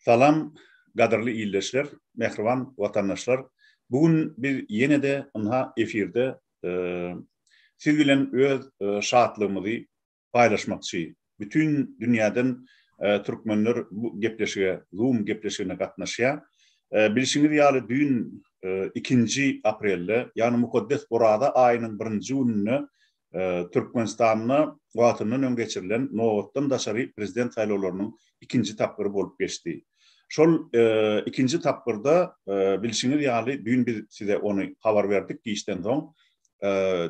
Salam gadyrly ildeşler, mähriban watandaşlar! Bu gün biz ýene-de ynha efirde siz bilen öz şatlygymyzy paýlaşmakçy. Bütin dünýäden türkmenler bu gepleşige, Zoom gepleşigine gatnaşýar. Bilşiňiz ýaly düýn ikinji aprelde, ýagny mukaddes Oraza aýynyň birinji gününde Türkmenistanda wagtyndan öň geçirilen nobatdan daşary prezident saýlawlarynyň ikinji tapgyry bolup geçdi. Şol ikinji tapgyrda bilşiňiz ýaly düýn biz size ony habar berdik giçden soň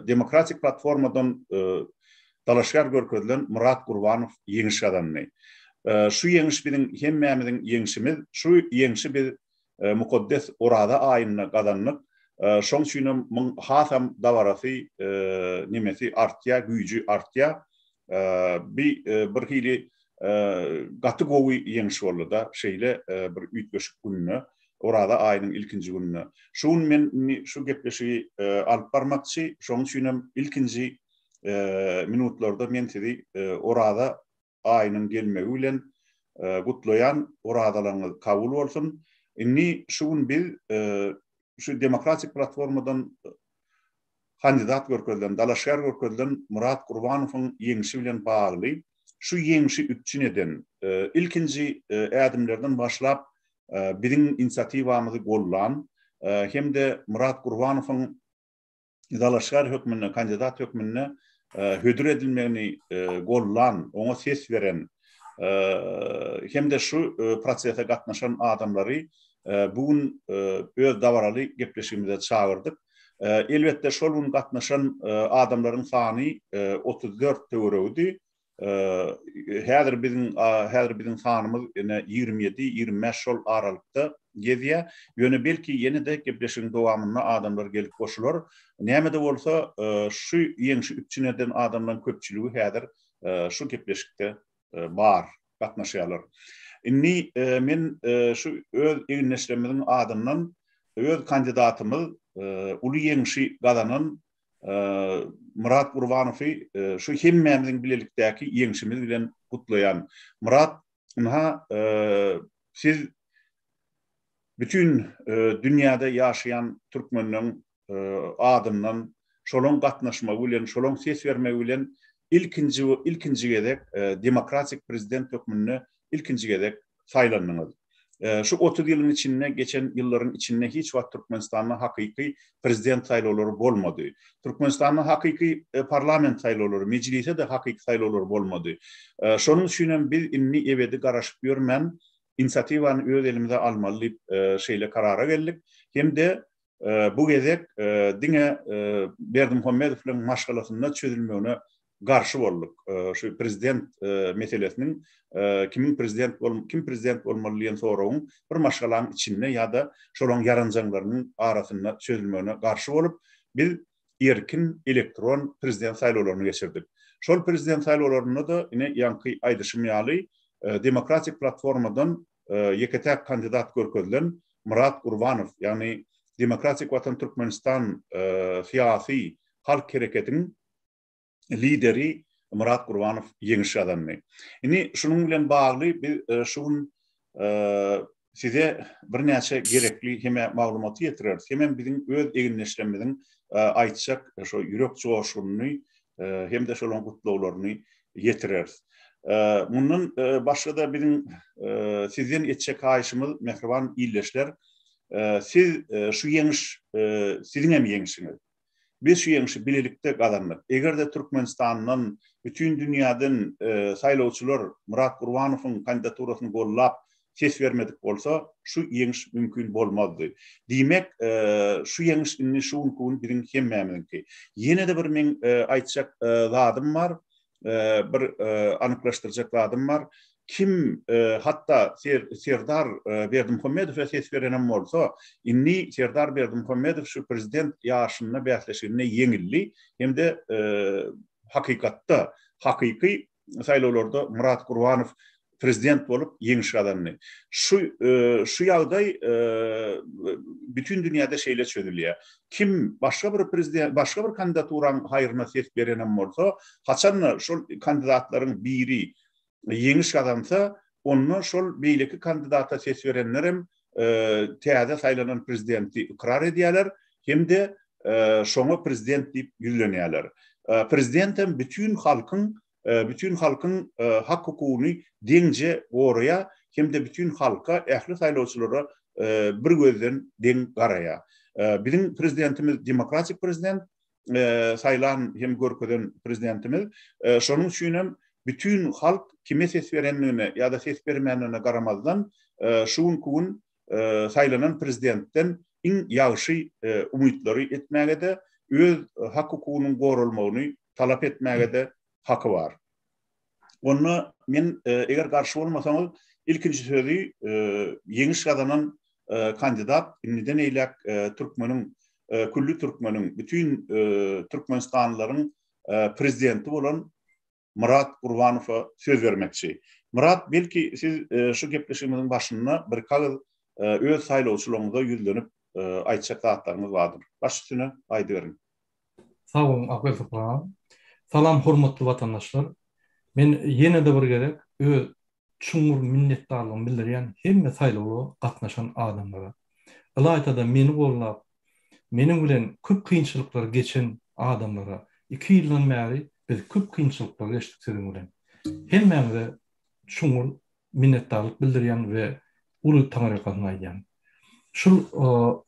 Demokratik platformadan dalaşgär görkezilen Myrat Gurbanow ýeňiş gazandy. Şu ýeňiş biziň hemmämiziň ýeňşimiz. Şu ýeňşi biz mukaddes Oraza aýynda gazandyk. Şoň üçinem muň hasam dabarasy nemesi artýar, güýji artýar. Bi bir hili gaty gowy ýeňiş boldy-da, şeýle bir üýtgeşik günde, Oraza aýynyň ilkinji gününde. Şu gün men indi şu gepleşigi alyp barmakçy, şonuň üçinem ilkinji minutlarda men sizi Oraza aýynyň gelmegi bilen gutlaýan, orazalaryňyz kabul bolsun. Indi şu gün biz şu Demokratik platformadan kandidat görkezilen, dalaşgär görkezilen Myrat Gurbanowyň ýeňşi bilen bagly şu ýeňşi üpjün eden, ilkinji ädimlerden başlap biziň inisiatiwamyzy gollan hem-de Myrat Gurbanowyň dalaşgär hökmünde, kandidat hökmünde hödür edilmegini gollan, oňa ses beren hem-de şu prosese gatnaşan adamlary bu gün öz dabaraly gepleşigimize çagyrdyk. Elbetde, şol gün gatnaşan adamlaryň sany 34 töweregidi. Häzir biziň häzir biziň sanymyz ine 27, 25 şol aralykda gezýär. Ýöne belki ýene-de gepleşigiň dowamynda adamlar gelip goşular. Näme-de bolsa, şu ýeňşi üpjün eden adamlaryň köpçüligi häzir şu gepleşikde bar, gatnaşýarlar. Indi men şu öz egindeşlerimiziň adyndan öz kandidatymyz uly ýeňşi gazanan Myrat Gurbanowy şu hemmämiziň bilelikdäki ýeňşimiz bilen gutlaýan. Myrat, ynha, siz bütin dünýäde ýaşaýan türkmenleň adyndan şolaň gatnaşmagy bilen, şolaň ses bermegi bilen ilkinji ilkinji gezek demokratik prezident hökmünde ilkinji gezek saýlandyňyz. Şu 30 ýylyň içinde, geçen ýyllaryň içinde hiç wagt Türkmenistanda hakyky prezident saýlawlary bolmady. Türkmenistanda hakyky parlament saýlawlary, mejlise-de hakyky saýlawlar bolmady. Şonuň üçin hem biz indi ebedi garaşyp ýörmän, inisiatiwany öz elimize almaly diýip şeýle karara geldik. Hem-de Bu gezek diňe Berdimuhamedowlaryň maşgalasynda çözülmegine garşy bolduk. Şu prezident meselesiniň kimiň prezident bol kim prezident bolmaly diýen soragyň bir maşgalaň içinde ýa-da şolaň ýaranjaňlarynyň arasynda çözülmegine garşy bolup, biz erkin elektron prezident saýlawlaryny geçirdik. Şol prezident saýlawlarynda-da ine ýaňky aýdyşym ýaly Demokratik platformadan ýeke-täk kandidat görkezilen Myrat Gurbanow, ýagny Demokratik Watan Türkmenistan syýasy halk hereketiň lideri Myrat Gurbanow ýeňiş gazandy. Indi şunuň bilen bagly biz şu gün size birnäçe gerekli hem-ä maglumaty ýetireris, hemem biziň öz egindeşlerimiziň aýtjak şo ýürek joşgunyny hem-de şolaryň gutlaglaryny ýetireris. Mundan başga-da biziň sizden etjek haýyşymyz, mähriban ildeşler, siz şu ýeňiş siziň hem ýeňşiňiz. Biz şu ýeňşi bilelikde gazandyk. Eger-de Türkmenistandan, bütin dünýäden saýlawçylar Myrat Gurbanowyň kandidaturasyny gollap ses bermedik bolsa, şu ýeňiş mümkin bolmazdy. Diýmek, şu ýeňiş indi şu günki gün biziň hemmämiziňki. Ýene-de bir meň aýtjak zadym bar, bir anyklaşdyrjak zadym bar. Kim hatda Serdar Berdimuhamedowa ses berenem bolsa, indi Serdar Berdimuhamedow şu prezident ýaryşynda bäsleşiginde ýeňildi hem-de hakykatda hakyky saýlawlarda Myrat Gurbanow prezident bolup ýeňiş gazandy. Şu şu ýagdaý bütin dünýäde şeýle çözülýär. Kim başga bir prezident başga bir kandidaturaň haýryna ses berenem bolsa, haçanda şol kandidatlaryň biri ýeňiş gazansa, onda şol beýleki kandidata ses berenlerem täze saýlanan prezidenti ykrar edýärler hem-de şoňa prezident diýip ýüzlenýärler. Prezidentem bütin halkyň bütin halkyň hak-hukugyny deňje goraýar hem-de bütin halka, ähli saýlawçylara bir gözden deň garaýar. Biziň prezidentimiz demokratik prezident, saýlan hem görkezen prezidentimiz. Şonuň üçin hem bütin halk kime ses berendigine ýa-da ses bermändigine garamazdan, şu günki gün saýlanan prezidentden iň ýagşy umytlary etmäge-de, öz hak-hukugynyň goralmagyny talap etmäge-de haky bar. Onda men eger garşy bolmasaňyz, ilkinji sözi ýeňiş gazanan kandidat indiden eýläk türkmeniň, külli türkmeniň, bütin türkmenistanlylaryň prezidenti bolan Myrat Gurbanowa söz bermekçi. Myrat, belki siz şu gepleşigimiziň başynda birki agyz öz saýlawçylaryňyza ýüzlenip aýtjak zatlaryňyz bardyr. Baş üstüne aýdyberiň. Sag boluň Akberdi aga. Salam hormatly watandaşlar. Men ýene-de bir gezek öz çuňňur minnetdarlygymy bildirýän hemme saýlawlara gatnaşan adamlara. Ylaýta-da meni goldap, meniň bilen köp kynçylyklary geçen adamlara. Iki ýyldan bäri biz köp kynçylyklary geçdik siziň bilen. Hemmäňize çuňňur minnetdarlyk bildirýän we uly taňryýalkasyn aýdýan. Şul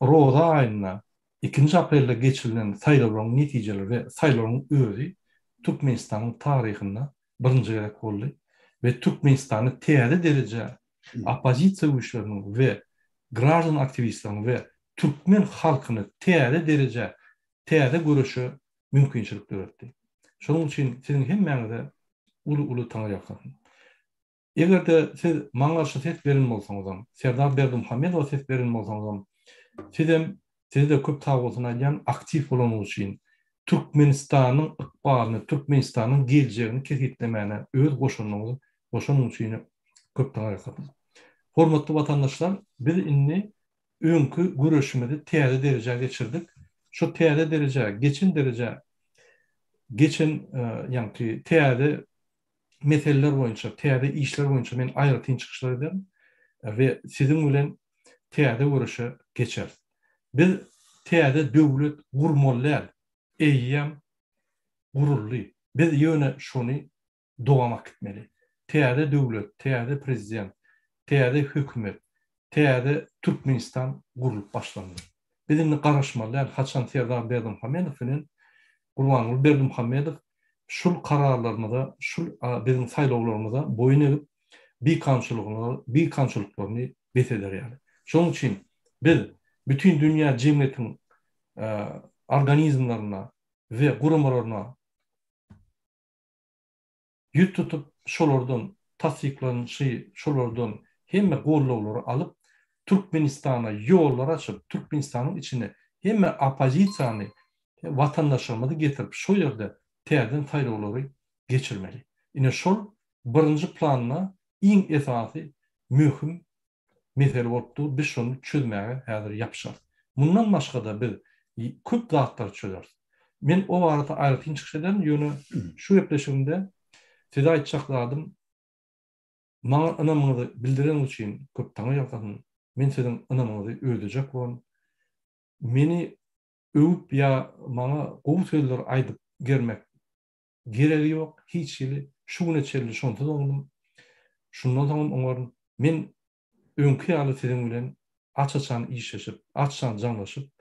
roza aýynda Ikinji aprelde geçirilen saýlawlaryň netijeleri we saýlawlaryň özi Türkmenistanyň taryhynda birinji gezek boldy we Türkmenistany täze derejä oppozisiýa güýçleriniň we graždan aktiwistleriniň we türkmen halkyny täze derejä, täze göreşe mümkinçilik döretdi. Şonuň üçin siziň hemmäňize uly-uly taňryýalkasyn. Eger-de siz maňa garşy ses beren bolsaňyzam, Serdar Berdimuhamedowa ses beren bolsaňyzam, sizem, size-de köp sagbolsun aýdýan, aktiw bolanyňyz üçin, Türkmenistanyň ykbalyny, Türkmenistanyň geljegini kesgitlemäne öz goşandyňyzy goşanyňyz üçin köp taňryýalkasyn. Hormatly watandaşlar, biz indi öňki göreşimizi täze derejä geçirdik. Şu täze derejä, geçen derejä, geçen, ýaňky täze meseleler boýunça, täze işler boýunça men aýratyn çykyşlar ederin we siziň bilen täze göreşe geçeris. Biz täze döwlet gurmaly däl, eýýäm guruldy. Biz ýöne şony dowam akitmeli. Täze döwlet, täze prezident, täze hökümet, täze Türkmenistan gurlup başlandy. Biz indi garaşmaly däl, haçan Serdar Berdimuhamedow bilen Gurbanguly Berdimuhamedow şul kararlarymyza, şul biziň saýlawlarymyza boýun egip, bikanunçylyklaryny bes eder ýaly. Şonuň üçin biz bütin dünýä jemgyýetiň organizmlerine we guramalaryna ýüz tutup, şolardan tassyklanyşy, şolardan hemme gollawlary alyp, Türkmenistana ýollar açyp, Türkmenistanyň içine hemme oppozisiýany, watandaşlarymyzy getirip, şo ýerde täzeden saýlawlary geçirmeli. Ine şol birinji planda iň esasy möhüm mesele bolup dur, biz şony çözmäge häzir ýapyşarys. Mundan başga-da biz köp zatlary çözeris. Men o barada aýratyn çykyş ederin, ýöne şu gepleşigimde size aýtjak zadym, maňa ynamyňyzy bildireniňiz üçin köp taňryýalkasyn, men siziň ynamyňyzy ödejek bolaryn. Meni öwüp ýa maňa gowy sözler aýdyp germek Geregi ýok hiç hili şu güne çenli şonsuz oňdum. Şundan soňam oňaryn. Men öňki ýaly siziň bilen aç-açan işleşip, aç-açan jaňlaşyp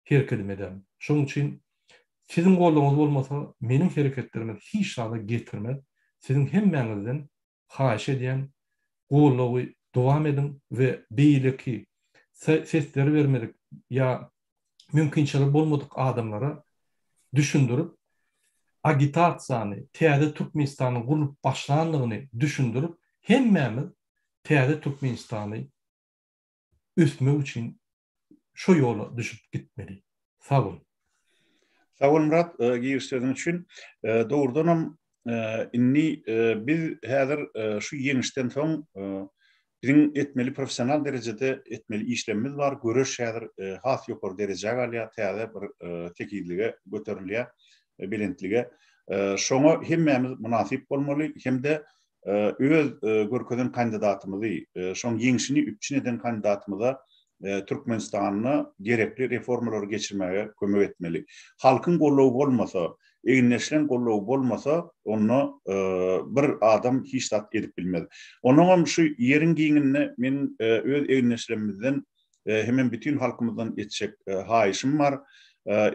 herekedimi ederin. Şonuň üçin siziň goldawyňyz bolmasa meniň hereketlerime hiç zada getirmez. Siziň hemmäňizden haýyş edýän goldawy dowam ediň we beýleki sesleri bermedik ýa mümkinçiligi bolmadyk adamlara düşündirip, agitasiýany, täze Türkmenistanyň gurlup başlandygyny düşündirip, hemmämiz täze Türkmenistany ösmek üçin şo ýola düşüp gitmeli. Sag bol. Sag bol Myrat, giriş sözüň üçin. Dogrudanam indi biz häzir şu ýeňişden soň biziň etmeli professional derejede etmeli işlemimiz bar. Göreş häzir has ýokary derejä galýar, täze bir tekizlige göterilýär, belentlige. Şoňa hemmämiz mynasyp bolmaly hem-de. Öz görkezen kandidatymyzy, şoň ýeňşini üpjün eden kandidatymyza Türkmenistanda gerekli reformalary geçirmäge kömek etmeli. Halkyň goldawy bolmasa, egindeşleň goldawy bolmasa, onda bir adam hiç zat edip bilmez. Onnoňam şu ýeriň giňinde meniň öz egindeşlerimizden hemem bütin halkymyzdan etjek haýyşym bar.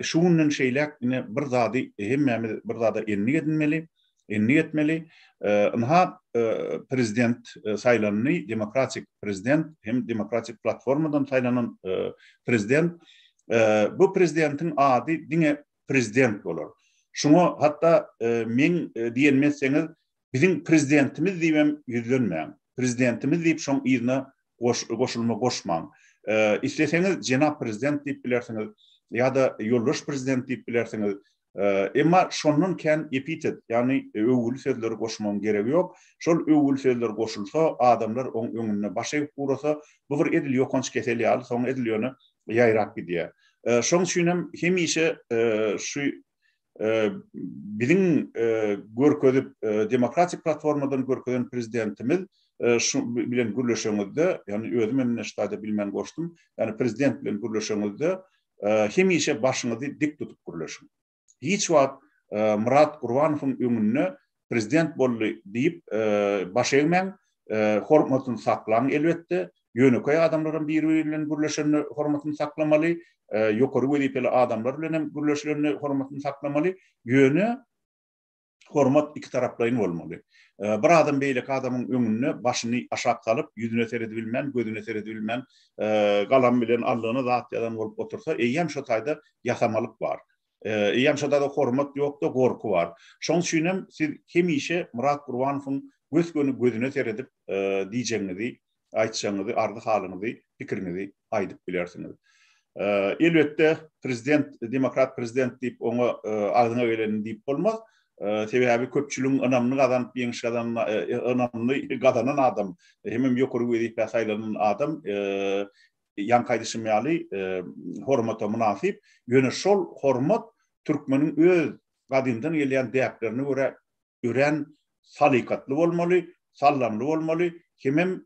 Şu günden şeýläk ine bir zady hemmämiz bir zada endik edinmeli. Endik etmeli. Ynha prezident saýlandy, demokratik prezident hem demokratik platformadan saýlanan prezident. Bu prezidentiň ady diňe prezident bolar. Şuňa hatda meň diýenimi etseňiz, biziň prezidentimiz diýibem ýüzlenmäň. Prezidentimiz diýip şoň yzyna goşulma goşmaň. Isleseňiz jenap prezident diýip bilersiňiz ýa-da ýoldaş prezident diýip bilersiňiz. Emma şondan kän epitet, ýagny öwgüli sözleri goşmagyň geregi ýok. Şol öwgüli sözler goşulsa, adamlar oň öňünde baş egip ugrasa, bu bir edil ýokanç kesel ýaly, soň edil ýöne ýaýrap gidýär. Şoň üçin hem hemişe şu biziň görkezip, demokratik platformadan görkezen prezidentimiz şu bilen gürleşeňizde, ýagny özüm hem ine şu taýda bilmän goşdum, ýagny prezident bilen gürleşeňizde hemişe başyňyzy dik tutup gürleşiň. Hiç wagt Myrat Gurbanowyň öňünde prezident boldy diýip baş egmäň, hormatyny saklaň elbetde. Ýönekeý adamlaram biri-biri bilen gürleşende hormatyny saklamaly, ýokary wezipeli adamlar bilen hem gürleşilende hormatyny saklamaly. Ýöne hormat ikitaraplaýyn bolmaly. Bir adam beýleki adamyň öňünde başyny aşak salyp, ýüzüne seredibilmän, gözüne seredibilmän, galam bilen aldygyna zat ýazan bolup otursa, eýýäm şo taýda ýasamalyk bar. Eýýäm şo taýda hormat ýok-da, gorky bar. Şoň üçin hem siz hemişe Myrat Gurbanowyň gös-göni gözüne seredip diýjegiňizi aýtjagyňyzy, arzy-halyňyzy, pikiriňizi aýdyp bilersiňiz. Elbetde, prezident, demokrat prezident diýip oňa agzyňa gelenini diýip bolmaz. Sebäbi köpçüligiň ynamyny gazanyp, ýeňiş gazanan, ynamyny gazanan adam, hemem ýokary wezipä saýlanan adam, ýaňky aýdyşym ýaly, hormata mynasyp. Ýöne şol hormat türkmeniň öz gadymdan gelýän däplerine görä örän salykatly bolmaly, sallamly bolmaly, hemem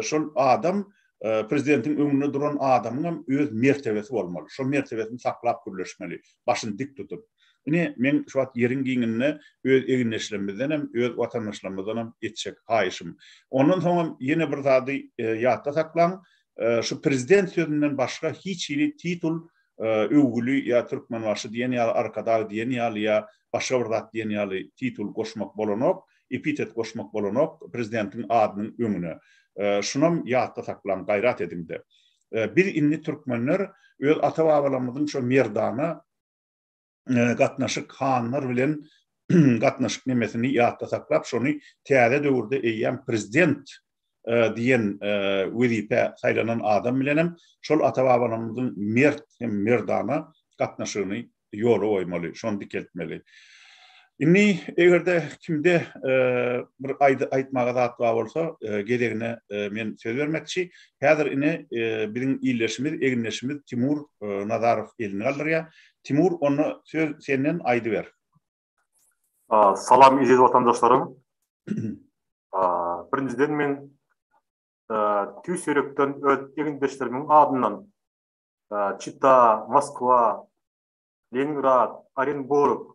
şol adam prezidentiň öňünde duran adamyň hem öz mertebesi bolmaly. Şol mertebesini saklap gürleşmeli, başyny dik tutup. Ine, meň şu wagt ýeriň giňinde öz egindeşlerimizden hem, öz watandaşlarymyzdan hem etjek haýyşym. Ondan soňam ýene bir zady ýatda saklaň, şu prezident sözünden başga hiç hili titul öwgüli ýa Türkmenbaşy diýen ýaly, Arkadag diýen ýaly ýa başga bir zat diýen ýaly titul goşmak bolanok, epitet goşmak bolanok prezidentiň adynyň öňüne. Şunam ýatda saklaň, gaýrat ediňde. Biz indi türkmenler öz ata-babalarymyzyň şo merdana gatnaşyk hanlar bilen gatnaşyk nemesini ýatda saklap, şony täze döwürde eýýäm prezident diýen wezipä saýlanan adam bilenem şol ata-babalarymyzyň mert hem merdana gatnaşygyny ýola goýmaly, şony dikeltmeli. Indi eger-de kimde bir aýtmaga zat bar bolsa, gezegine men söz bermekçi. Häzir ine biziň ildeşimiz, egindeşimiz Timur Nazarow elini galdyrýar. Timur, onda söz senden aýdyber. Salam eziz watandaşlarym. Birinjiden men tüýs ýürekden öz egindeşlerimiň adyndan Çita, Moskwa, Leningrad, Orenburg,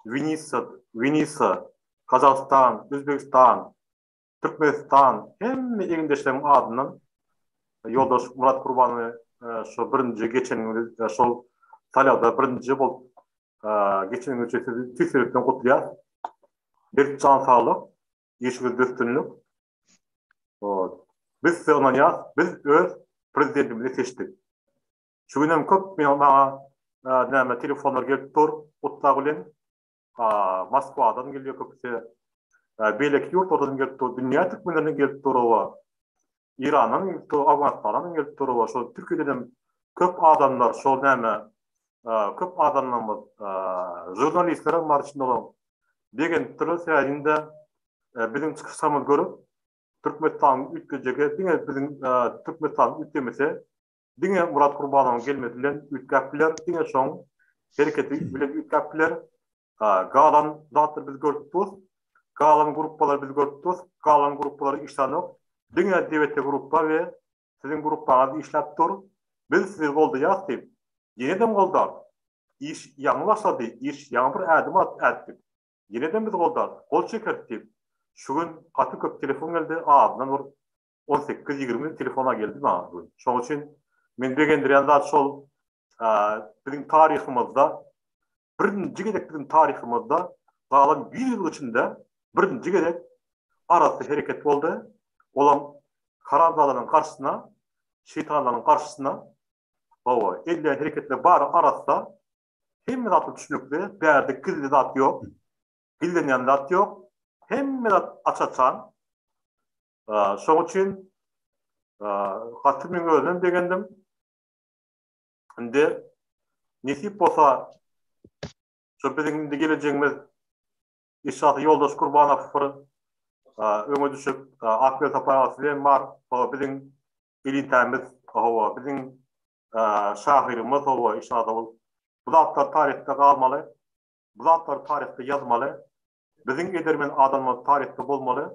Winisa, Winisa, Gazagystan, Özbegistan, Türkmenistan hemme egindeşlerimiň adyndan ýoldaş Myrat Gurbanowy şu birinji geçen şol saýlawda birinji bolup geçeniňiz üçin sizi tüýs ýürekden gutlaýas. Berk jan saglyk, işiňizde üstünlik. Biz size ynanýas, biz öz prezidentimizi seçdik. Şu gün hem köp maňa näme telefonlar gelip dur gutlag bilen. Moskwadan gelýär köpüsi. Beýleki ýurtlardan gelip dur, dünýä türkmenlerinden gelip dur oba. Irandan gelip dur, Owganystandan gelip dur oba. Şol Türkiýeden hem köp adamlar şol näme köp adamlarymyz žurnalistler hem bar içinde olaryň. Begenipdirler sebäbi biziň çykyşlarymyzy görüp Türkmenistanyň üýtgejegi diňe biziň Türkmenistanyň üýtgemese diňe Myrat Gurbanowyň gelmesi bilen üýtgäp biler, diňe şoň hereketi bilen üýtgäp biler. Galan zatlary biz görüp durus. Galan gruppalary biz görüp durus, galan gruppalar işlänok. Diňe DVT gruppa we siziň gruppaňyz işläp dur. Biz sizi goldaýas diýip, ýenedem goldarys. Iş ýaňy başlady, iş ýaňy bir ädim ätdik. Ýenedem biz goldarys, gol çekeris diýip, şu gün gaty köp telefon geldi, azyndan bir on sekiz-ýigrimi telefon-a geldi maňa bu gün. Şonuň üçin meni begendirýän zat şol, biziň taryhymyzda birinji gezek biziň taryhymyzda galan ýüz ýylyň içinde birinji gezek arassa hereket boldy. Olam haramzadalaryň garşysyna, şeýtanlaryň garşysyna, hawa, edilýän hereketler bary arassa, hemme zatlar düşnükli, bärde gizli zat ýok, gizlenýän zat ýok, hemme zat aç-açan. Şoň üçin gaty men özüm begendim. Indi nesip bolsa şu biziň indi gelejegimiz Işşasy Ýoldaş Gurbanow bir öňe düşüp, Akbel Saparow sizem bar, hawa biziň elitämiz, hawa biziň şahyrymyz, hawa Işşasy ol. Bu zatlar taryhda galmaly, bu zatlary taryhda ýazmaly. Biziň edermen adamymyz taryhda bolmaly.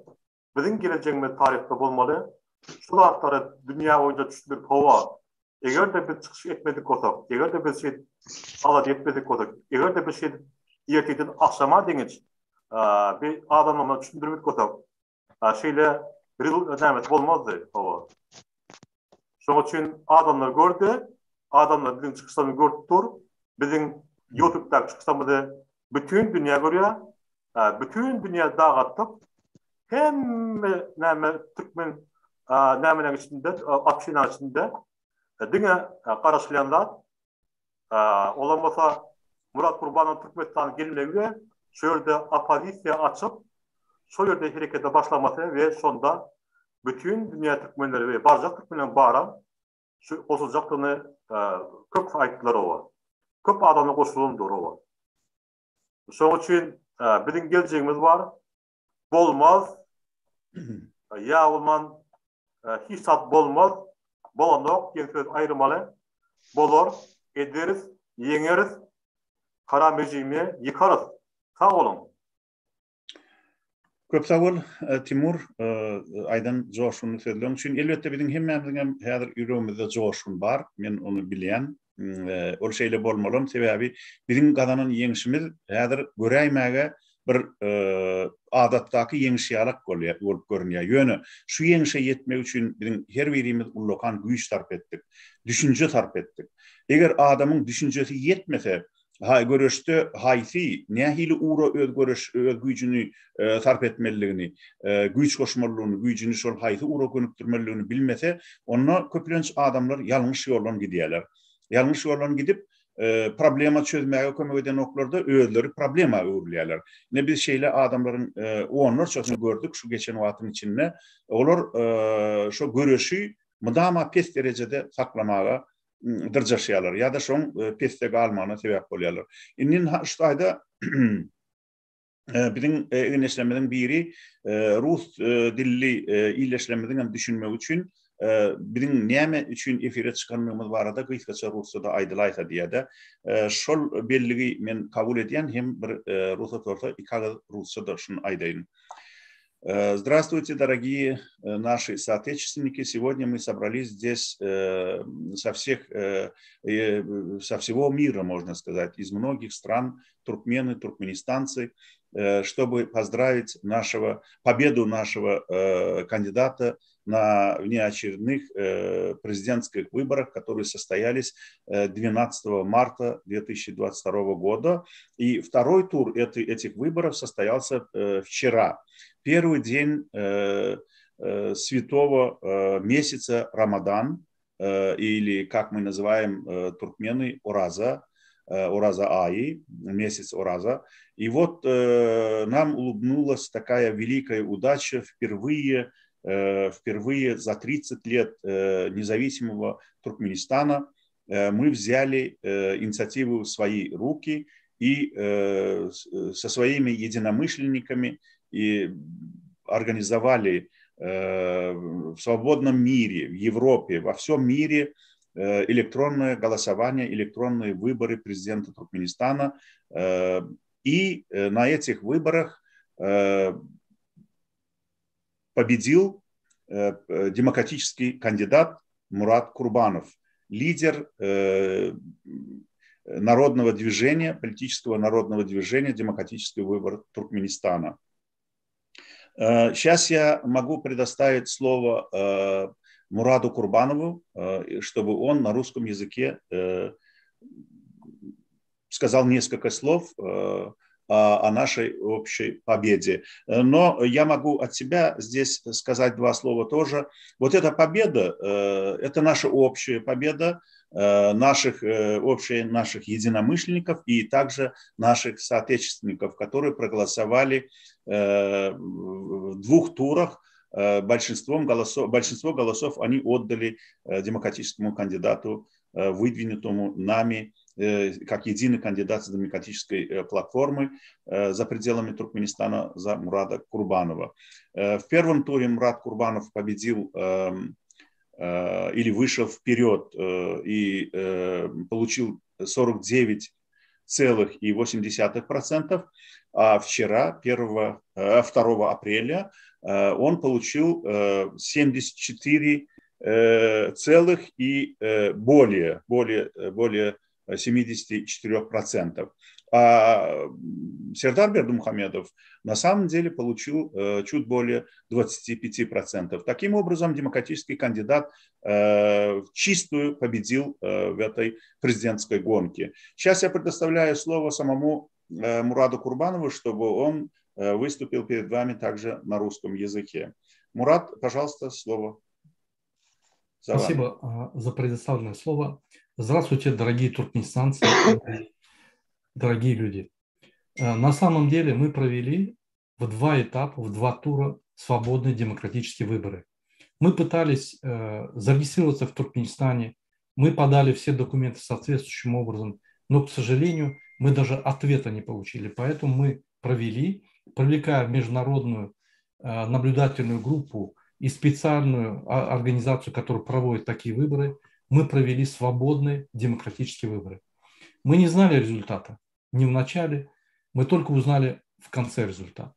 Biziň gelejegimiz taryhda bolmaly. Şu zatlary dünýä boýunça düşündirip hawa, eger-de biz çykyş etmedik bolsak, eger-de biz şeýdip alada etmedik bolsak, eger-de biz şeýdip ertirden agşama deňiç bir adamlara düşündirmedik bolsak, şeýle nämesi bolmazdy, hawa. Şonuň üçin adamlar gördi, adamlar biziň çykyşlarymyzy görüp dur, biziň YouTube'daky çykyşlarymyzy bütin dünýä görýär. Bütin dünýä dagatdyk. Hemme näme türkmen nämeleriň içinde, obşina içinde diňe garaşylýan zat. Olam bolsa Murat Gurbanow Türkmenistana gelmegi we şu ýerde oppozisiýa açyp, şol ýerde herekete başlamasy we şonda bütin dünýä türkmenleri we barjak türkmenleriň baram şu goşuljakdygyny köp aýtdylar oba. Köp adamlar goşulandyr oba. Şonuň üçin biziň geljegimiz bar. Bolmaz. Ýa bolman hiç zat bolmaz. Bolanok diýen söz aýyrmaly. Bolar, ederis, ýeňeris. Haram rejimi ýykarys. Sag boluň. Köp sag bol, Timur, aýdan joşgunly sözleriň üçin. Elbetde, biziň hemmämiziň hem häzir ýüregimizde joşgun bar. Men ony bilýän. Ol şeýle bolmalam, sebäbi biziň gazanan ýeňşimiz häzir göräýmäge bir adatdaky ýeňiş ýalak bolýar, bolup görünýär. Ýöne şu ýeňşe ýetmek üçin biziň her birimiz ullakan güýç sarp etdik, düşünje sarp etdik. Eger adamyň düşünjesi ýetmese, Haý göreşde haýsy, nähili ugra öz göreş, öz güýjüni sarp etmelidigini, güýç goşmalydygyny, güýjüni şol haýsy ugra gönükdirmelidigini bilmese, onda köplenç adamlar ýalňyş ýoldan gidýärler. Ýalňyş ýoldan gidip, problema çözmäge kömek edenoklarda özleri problema öwrülýärler. Ine biz şeýle adamlaryň onlarçasyny gördük şu geçen wagtyň içinde. Olar şo göreşi mydama pes derejede saklamaga dyrjaşýarlar ýa-da şoň pesde galmagyna sebäp bolýarlar. Indi şu taýda biziň egindeşlerimiziň biri rus dilli ildeşlerimiziň hem düşünmegi üçin biziň näme üçin efire çykandygymyz barada gysgaça rusça-da aýdylaýsa diýýär-de. Şol belligi men kabul edýän hem bir rugsat bolsa iki agyz rusça-da şuny aýdaýyn. Здравствуйте, дорогие наши соотечественники. Сегодня мы собрались здесь со всех, со всего мира, можно сказать, из многих стран, туркмены, туркменистанцы, чтобы поздравить нашего, победу нашего кандидата на внеочередных президентских выборах, которые состоялись 12 марта 2022 года. И второй тур этих выборов состоялся вчера, первый день святого месяца Рамадан, или, как мы называем туркмены, Ораза, Ораза Аи, месяц Ораза. И вот нам улыбнулась такая великая удача впервые, впервые за 30 лет независимого Туркменистана мы взяли инициативу в свои руки и со своими единомышленниками и организовали в свободном мире, в Европе, во всем мире электронное голосование, электронные выборы президента Туркменистана. И на этих выборах Победил демократический кандидат Мурат Курбанов, лидер народного движения, политического народного движения «Демократический выбор Туркменистана». Сейчас я могу предоставить слово Мураду Курбанову, чтобы он на русском языке сказал несколько слов о нашей общей победе. Но я могу от себя здесь сказать два слова тоже. Вот эта победа, это наша общая победа, наших, общая наших единомышленников и также наших соотечественников, которые проголосовали в двух турах большинством голосов, большинство голосов они отдали демократическому кандидату, выдвинутому нами как единый кандидат с демократической платформы за пределами Туркменистана за Мурада Курбанова. В первом туре Мурад Курбанов победил или вышел вперед и получил 49,8%, а вчера, 1, 2 апреля, он получил 74 целых и более, более, более 74%. А Сердар Бердымухамедов на самом деле получил чуть более 25%. Таким образом, демократический кандидат чистую победил в этой президентской гонке. Сейчас я предоставляю слово самому Мураду Курбанову, чтобы он выступил перед вами также на русском языке. Мурат, пожалуйста, слово. За Спасибо вами. за предоставленное слово. Здравствуйте, дорогие туркменистанцы, дорогие люди. На самом деле мы провели в два этапа, в два тура свободные демократические выборы. Мы пытались зарегистрироваться в Туркменистане, мы подали все документы соответствующим образом, но, к сожалению, мы даже ответа не получили. Поэтому мы провели, привлекая международную наблюдательную группу и специальную организацию, которая проводит такие выборы, мы провели свободные демократические выборы. Мы не знали результата ни в начале, мы только узнали в конце результат.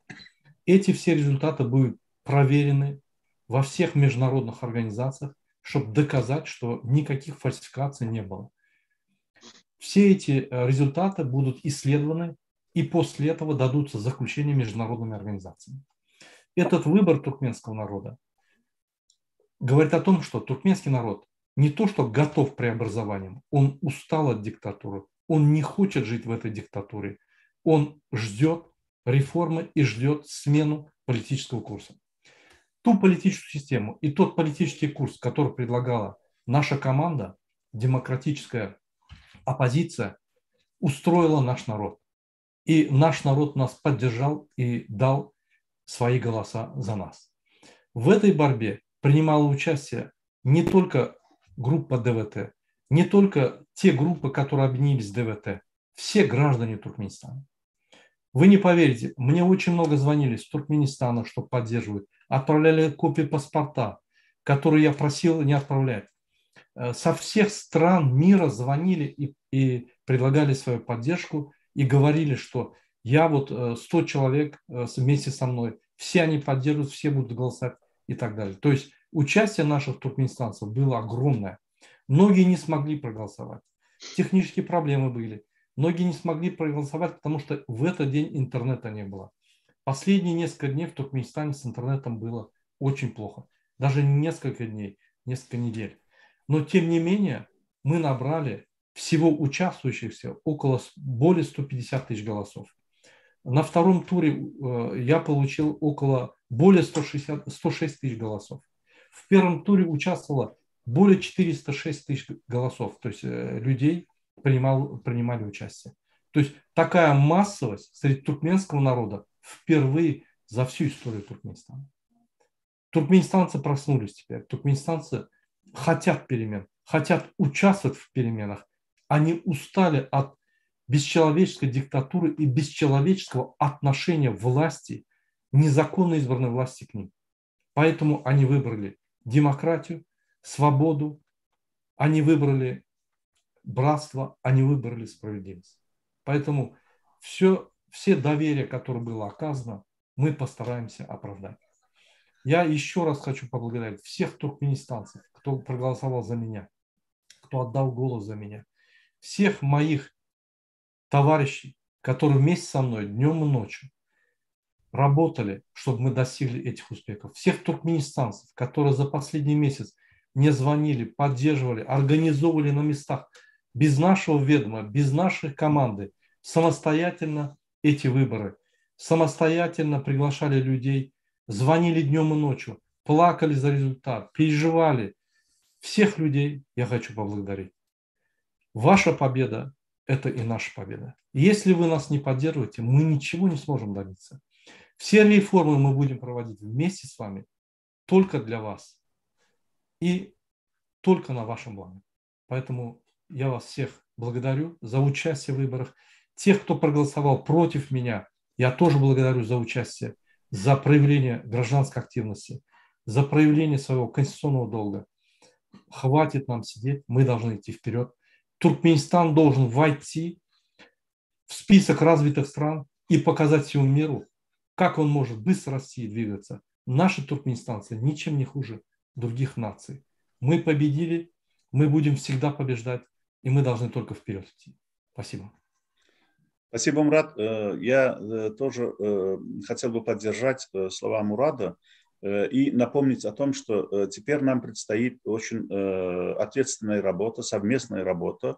Эти все результаты будут проверены во всех международных организациях, чтобы доказать, что никаких фальсификаций не было. Все эти результаты будут исследованы, и после этого дадутся заключения международными организациями. Этот выбор туркменского народа говорит о том, что туркменский народ не то что готов к преобразованиям, он устал от диктатуры, он не хочет жить в этой диктатуре, он ждет реформы и ждет смену политического курса. Ту политическую систему и тот политический курс, который предлагала наша команда, демократическая оппозиция, устроила наш народ. И наш народ нас поддержал и дал свои голоса за нас. В этой борьбе принимала участие не только группа ДВТ, не только те группы, которые объединились в ДВТ, все граждане Туркменистана. Вы не поверите, мне очень много звонили с Туркменистана, что поддерживают. Отправляли копии паспорта, которые я просил не отправлять. Со всех стран мира звонили и, и предлагали свою поддержку и говорили, что я вот 100 человек вместе со мной, все они поддерживают, все будут голосовать и так далее. То есть участие наших туркменистанцев было огромное. Многие не смогли проголосовать. Технические проблемы были. Многие не смогли проголосовать, потому что в этот день интернета не было. Последние несколько дней в Туркменистане с интернетом было очень плохо. Даже несколько дней, несколько недель. Но тем не менее мы набрали всего участвующихся около более 150 тысяч голосов. На втором туре я получил около более 160, 106 тысяч голосов. В первом туре участвовало более 406 тысяч голосов, то есть людей принимал, принимали участие. То есть такая массовость среди туркменского народа впервые за всю историю Туркменистана. Туркменистанцы проснулись теперь. Туркменистанцы хотят перемен, хотят участвовать в переменах. Они устали от бесчеловеческой диктатуры и бесчеловеческого отношения власти, незаконно избранной власти к ним. Поэтому они выбрали демократию, свободу, они выбрали братство, они выбрали справедливость. Поэтому все, все доверие, которое было оказано, мы постараемся оправдать. Я еще раз хочу поблагодарить всех туркменистанцев, кто проголосовал за меня, кто отдал голос за меня, всех моих товарищей, которые вместе со мной днем и ночью работали, чтобы мы достигли этих успехов. Всех туркменистанцев, которые за последний месяц мне звонили, поддерживали, организовывали на местах без нашего ведома, без нашей команды, самостоятельно эти выборы, самостоятельно приглашали людей, звонили днем и ночью, плакали за результат, переживали. Всех людей я хочу поблагодарить. Ваша победа – это и наша победа. Если вы нас не поддерживаете, мы ничего не сможем добиться. Все реформы мы будем проводить вместе с вами, только для вас и только на вашем благо. Поэтому я вас всех благодарю за участие в выборах. Тех, кто проголосовал против меня, я тоже благодарю за участие, за проявление гражданской активности, за проявление своего конституционного долга. Хватит нам сидеть, мы должны идти вперед. Туркменистан должен войти в список развитых стран и показать всему миру, как он может быстро расти и двигаться. Наши туркменистанцы ничем не хуже других наций. Мы победили, мы будем всегда побеждать, и мы должны только вперед идти. Спасибо. Спасибо, Мурат. Э, я э, тоже э, хотел бы поддержать слова Мурада и напомнить о том, что теперь нам предстоит очень ответственная работа, совместная работа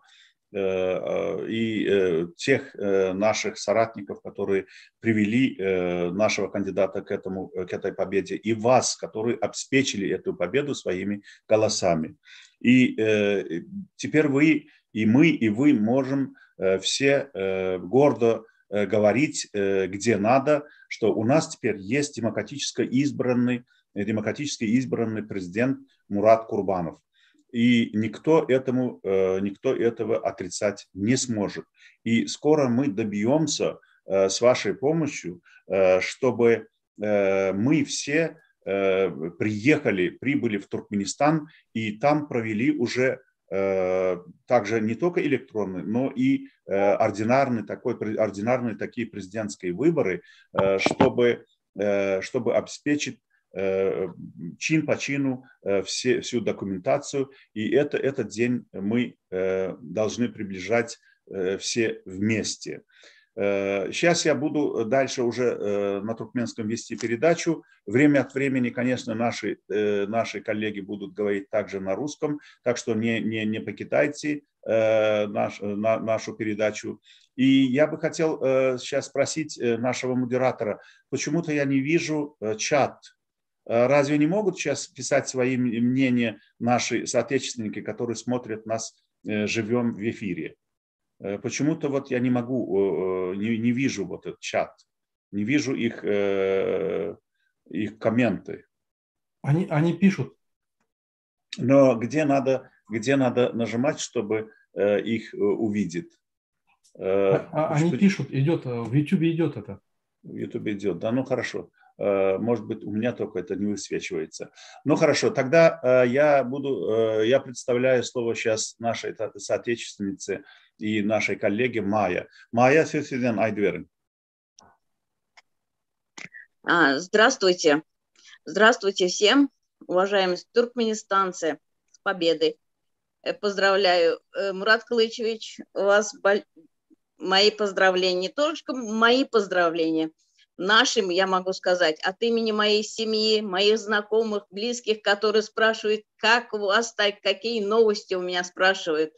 и тех наших соратников, которые привели нашего кандидата к, этому, к этой победе, и вас, которые обеспечили эту победу своими голосами. И теперь вы, и мы, и вы можем все гордо говорить, где надо, что у нас теперь есть демократически избранный, демократически избранный президент Мурат Курбанов. И никто, этому, никто этого отрицать не сможет. И скоро мы добьемся с вашей помощью, чтобы мы все приехали, прибыли в Туркменистан и там провели уже также не только электронные, но и ординарные, такой, ординарные такие президентские выборы, чтобы, чтобы обеспечить чин по чину все, всю документацию. И это, этот день мы должны приближать все вместе. Сейчас я буду дальше уже на туркменском вести передачу. Время от времени, конечно, наши, наши коллеги будут говорить также на русском, так что не, не, не покидайте наш, на, нашу передачу. И я бы хотел сейчас спросить нашего модератора, почему-то я не вижу чат. Разве не могут сейчас писать свои мнения наши соотечественники, которые смотрят нас живем в эфире? Почему-то вот я не могу, не, не вижу вот этот чат, не вижу их, их комменты. Они, они пишут. Но где надо, где надо нажимать, чтобы их увидеть? А, а, они пишут, идет, в YouTube идет это. В YouTube идет, да, ну хорошо. Может быть, у меня только это не высвечивается. Ну хорошо, тогда я буду, я представляю слово сейчас нашей соотечественнице и нашей коллеге Майя. Майя, söz sizden aýdyberiň. Здравствуйте. Здравствуйте всем, уважаемые туркменистанцы, с победой. Э, поздравляю, э, Мурат Кылычевич, вас мои поздравления, не только мои поздравления, нашим, я могу сказать, от имени моей семьи, моих знакомых, близких, которые спрашивают, как у вас так, какие новости у меня спрашивают.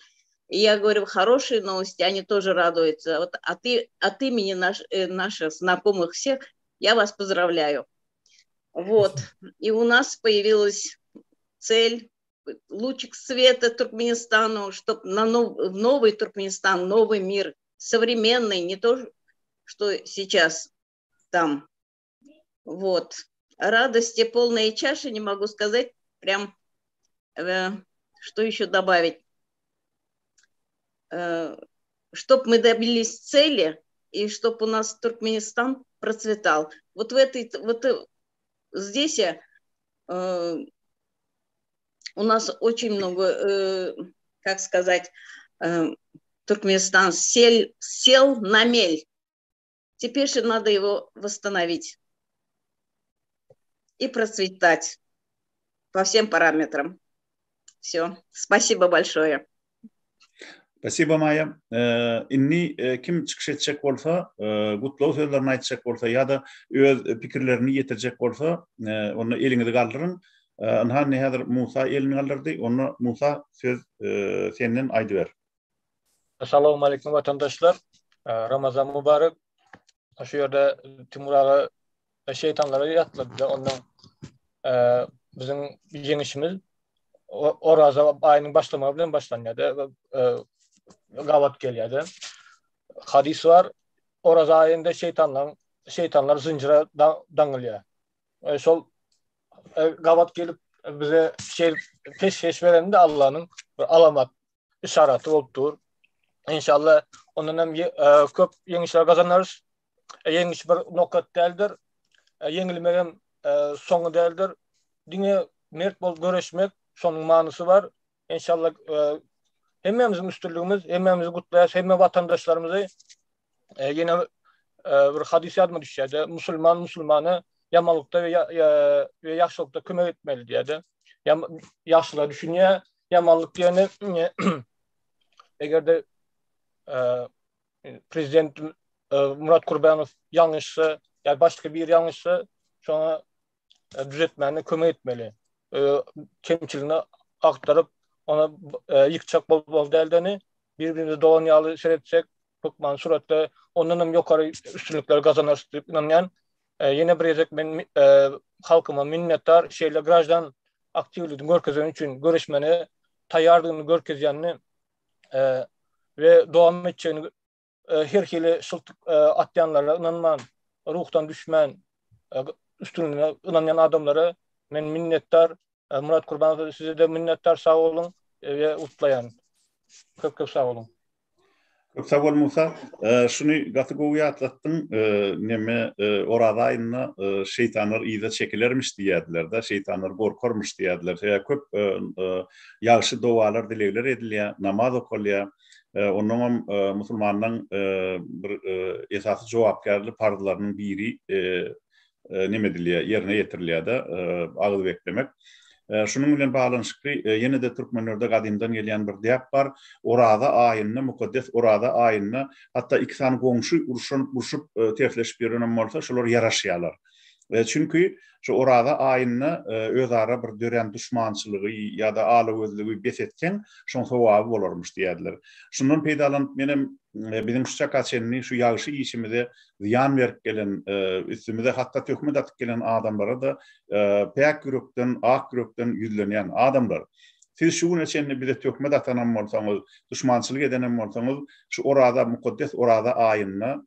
И я говорю, хорошие новости, они тоже радуются. Вот от, от имени наш, э, наших знакомых всех я вас поздравляю. Вот. И у нас появилась цель, лучик света Туркменистану, чтобы на нов, в новый Туркменистан, новый мир, современный, не то, что сейчас там. Вот. Радости полные чаши, не могу сказать, прям, э, что еще добавить. Э, чтоб мы добились цели и чтоб у нас Туркменистан процветал. Вот в этой, вот э, здесь э, у нас очень много, э, как сказать, э, Туркменистан сел, сел на мель. Теперь же надо его восстановить. и процветать по всем параметрам. Все. Спасибо большое. Spasibo Maýa. Indi kim çykyş etjek bolsa, gutlag sözlerini aýtjak bolsa ýa-da öz pikirlerini ýetirjek bolsa, onda eliňizi galdyryň. Ynha indi häzir Musa elini galdyrdy. Onda Musa söz senden aýdyber. Salowmaleýkim watandaşlar. Ramazan mübarek. Şu ýerde Timur aga şeýtanlara ýatladylar. Ondan biziň ýeňişimiz Oraza aýynyň başlamagy bilen başlanýar. Gabat gelýär. Hadys bar. Oraza aýynda şeýtanlaryň şeýtanlar zynjyra daňylýar. Şol gabat gelip bize şey peşgeş berende Allanyň bir alamat yşaraty bolup dur. Inşallah ondan hem köp ýeňişler gazanarys. Ýeňiş bir nokat däldir. Ýeňilmek hem soňy däldir. Diňe mert bolup göreşmek şonuň manysy bar. Inşallah hemmämiziň üstünligimiz, hemmämizi gutlaýas, hemme watandaşlarymyzy ýene bir hadys ýadyma düşýär-de, musulman musulmana ýamanlykda we ýagşylykda kömek etmeli diýýär-de. Ýagşylyga düşünýär, ýamanlyk diýeni eger-de prezident Murat Kurbanow ýalňyşsa ýa başga biri ýalňyşsa, şoňa düzetmäne kömek etmeli. Kemçiligini agtaryp, ona ýykjak bolmaly däl-de, bir-birimize dogan ýaly seretsek, hökmany suratda ondan hem ýokary üstünlikleri gazanarys diýip ynanýan. Ýene bir gezek men halkyma minnetdar, şeýle graždan aktiwligini görkezeni üçin, göreşmene taýýardygyny görkezýänini we dowam etjegini her hili şyltyk atýanlara ynanman, ruhdan düşmän, üstünligine ynanýan adamlara men minnetdar. Murat Kurbanow size-de minnetdar sag boluň we gutlaýan. Köp köp sag boluň. Köp sag bol Musa. Şuny gaty gowy ýatlatdyň. Neme Oraza aýynda şeýtanlar yza çekilermiş diýýärdiler-de, şeýtanlar gorkarmyş diýýärdiler. Sebäbi köp ýagşy dogalar, dilegler edilýär, namaz okalýar. Onnoňam musulmanlaň bir esasy jogapkärli parzlarynyň biri neme edilýär, ýerine ýetirilýär-de, agyz beklemek. Şunuň bilen baglanyşykly ýene-de türkmenlerde gadymdan gelýän bir däp bar. Oraza aýynda, mukaddes Oraza aýynda hatda iki sany goňşy urşan, urşup, tersleşip ýörenem bolsa, şolar ýaraşýarlar. Çünki şu Oraza aýynda özara bir dörän duşmançylygy ýa-da alagözlügi bes etseň, şoň sogaby bolarmyş diýýärdiler. Şundan peýdalanyp menem biziň şu çaka çenli şu ýagşy işimize zyýan berip gelen, üstümize hatda töhmet atyp gelen adamlara-da päk ýürekden, ak ýürekden ýüzlenýän adamlar. Siz şu güne çenli bize töhmet atanam bolsaňyz, duşmançylyk edenem bolsaňyz, şu Oraza, mukaddes Oraza aýynda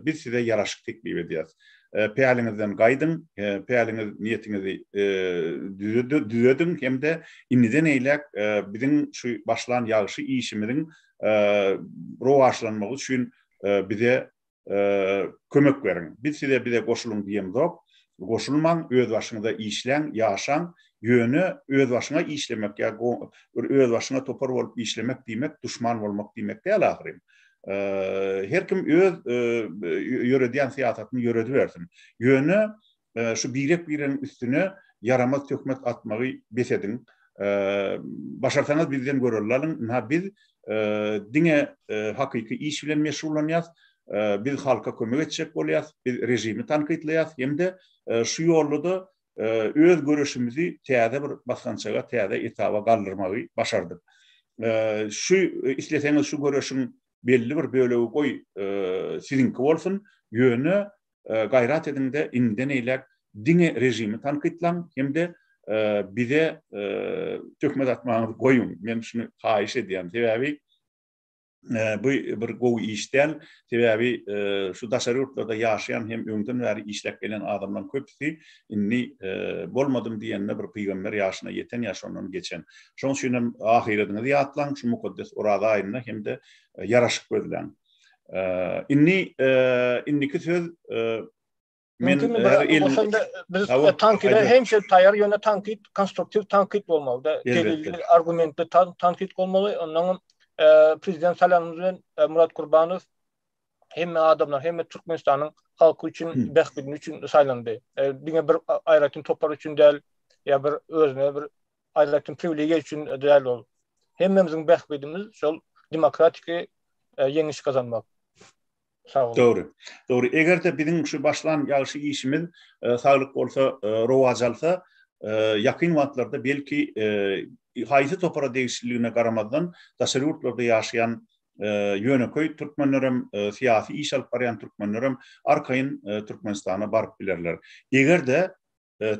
biz size ýaraşyk teklip edýäris. Päliňizden gaýdyň, päliňiz, niýetiňizi düzediň hem-de indiden eýläk biziň şu başlan ýagşy işimiziň rowaçlanmagy üçin bize kömek beriň. Biz size bize goşulyň diýemzok. Goşulmaň, özbaşyňyza işläň, ýaşaň. Ýöne özbaşyňa işlemek ýa bir özbaşyňa topar bolup işlemek diýmek duşman bolmak diýmek däl ahyryn. Her kim öz ýöredýän syýasatyny ýöredibersin. Ýöne şu birek-biregiň üstüne ýaramaz töhmet atmagy bes ediň. Başarsaňyz bizden görelde alyň. Ynha biz diňe hakyky iş bilen meşgullanýas. Biz halka kömek etjek bolýas. Biz režimi tankytlaýas hem-de şu ýolda-da öz göreşimizi täze bir basgançaga, täze etaba galdyrmagy başardyk. Şu isleseňiz şu göreşiň belli bir bölegi goý siziňki bolsun, ýöne gaýrat ediň-de indiden eýläk diňe režimi tankytlaň hem-de bize töhmet atmagyňyzy goýuň. Men şuny haýyş edýän. Sebäbi bu bir gowy iş däl. Sebäbi şu daşary ýurtlarda ýaşaýan hem öňden bäri işläp gelen adamlaryň köpüsi indi bolmadym diýende bir pygamber ýaşyna ýeten ýa şondan geçen. Şonuň üçin hem ahyrediňizi ýatlaň şu mukaddes Oraza aýynda hem-de ýaraşyk gözläň. Indi indiki söz Men Mümkinmi bir biz tankyda hemişe taýýar, ýöne tankyt konstruktiw tankyt bolmaly-da. Delilli, argumentli tankyt bolmaly. Ondan prezident saýlanymyz bilen Murat Kurbanow. Hemme adamlar, hemme Türkmenistanyň halky üçin, bähbidini üçin saýlandy. Diňe bir aýratyn topar üçin däl, ýa bir özüne bir aýratyn priwilegiýa üçin däl ol. Hemmämiziň bähbidimiz şol demokratiki ýeňiş gazanmak. Sag boluň. Dogry. Dogry. Eger-de biziň şu başlan ýagşy işimiz saglyk bolsa rowaç alsa, ýakyn wagtlarda belki haýsy topara degişliligine garamazdan daşary ýurtlarda ýaşaýan ýönekeý türkmenlerem, syýasy iş alyp barýan türkmenlerem arkaýyn Türkmenistana baryp bilerler. Eger-de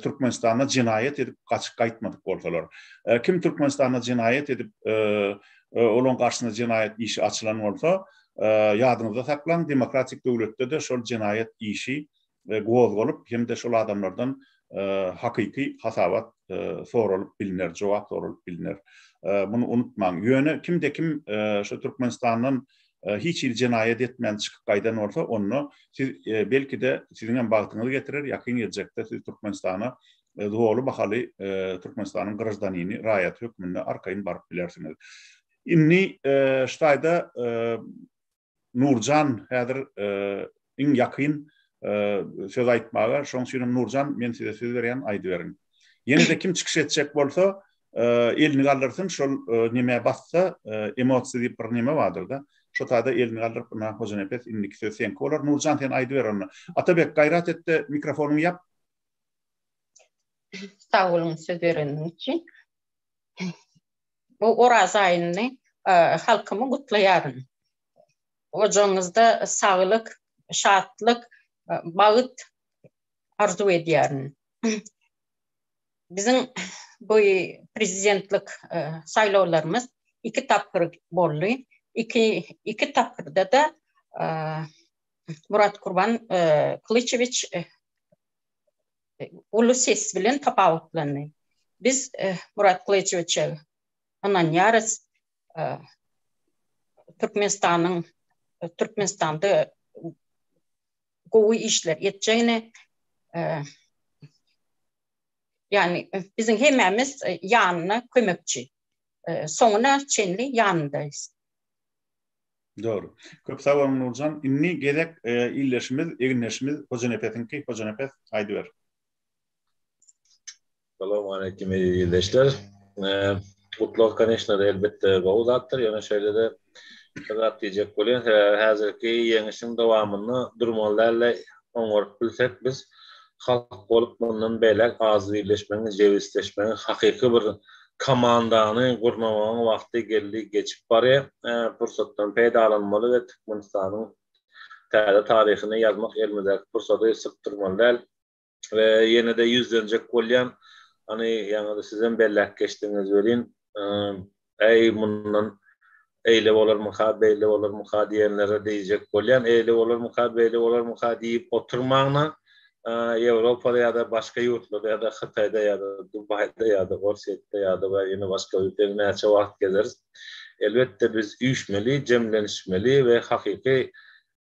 Türkmenistanda jenaýat edip gaçyp gaýtmadyk bolsalar. Kim Türkmenistanda jenaýat edip, olaň garşysyna jenaýat işi açylan bolsa, ýadyňyzda saklaň, demokratik döwletde-de şol jenaýat işi gozgalyp hem-de şol adamlardan hakyky hasabat soralyp bilner, jogap soralyp bilner. Muny unutmaň. Ýöne kimde-kim şu Türkmenistandan hiç hili jenaýat etmän çykyp gaýdan bolsa, onda siz belki-de siziň hem bagtyňyz getirer, ýakyn geljekde siz Türkmenistana doly bahaly Türkmenistanyň graždanini, raýaty hökmünde arkaýyn baryp bilersiňiz. Indi şu taýda Nurjan häzir iň ýakyn söz aýtmaga, şonuň üçin hem Nurjan men size söz berýän, aýdyberiň. Ýene-de kim çykyş etjek bolsa, elini galdyrsyn, şol nemä bassa, emosiýa diýip bir neme bardyr-da, şo taýda elini galdyryp, ynha Hojanepes indiki söz seňki bolar. Nurjan sen aýdyber onda. Atabek, gaýrat et-de mikrofonyňy ýap. Sag boluň söz bereniňiz üçin. Bu Oraz aýyny halkymy gutlaýaryn. Ojagyňyzda saglyk, şatlyk, bagt arzuw edýärin. Biziň bu prezidentlik saýlawlarymyz iki tapgyr boldy. Iki iki tapgyrda-da Murat Kurban Kylyçewiç uly ses bilen tapawutlandy. Biz Murat Kylyçewiçe ynanýarys. Türkmenistanyň Türkmenistanda gowy işler etjegine ýagny biziň hemmämiz ýanyna kömekçi. Soňuna çenli ýanyndaýys. Dogry. Köp sag boluň Nurjan. Indi gezek ildeşimiz, egindeşimiz Hojanepesiňki. Hojanepes, aýdyber. Salowmaleýkim eziz ildeşler. Gutlag koneçno elbetde gowy zatdyr, ýöne şeýle-de bir zat diýjek bolýan, sebäbi häzirki ýeňişiň dowamynda durmaly däl-de oňaryp bilsek biz halk bolup mundan beýläk agzybirleşmegiň, jebisleşmegiň, hakyky bir komandany gurnamagyň wagty geldi, geçip barýar. Pursatdan peýdalanmaly we Türkmenistanyň täze taryhyny ýazmak elimizdäki pursady sypdyrmaly däl. We ýene-de ýüzlenjek bolýan, hany ýaňy-da sizem belläp geçdiňiz welin, äý mundan eýle bolarmyka, beýle bolarmyka diýenlere diýjek bolýan, eýle bolarmyka, beýle bolarmyka diýip oturmaň-da, Ýewropada ýa-da başga ýurtlarda ýa-da Hytaýda ýa-da Dubaýda ýa-da Orsýetde ýa-da ýene başga ýurtda näçe wagt gezeris. Elbetde biz üýşmeli, jemlenişmeli we hakyky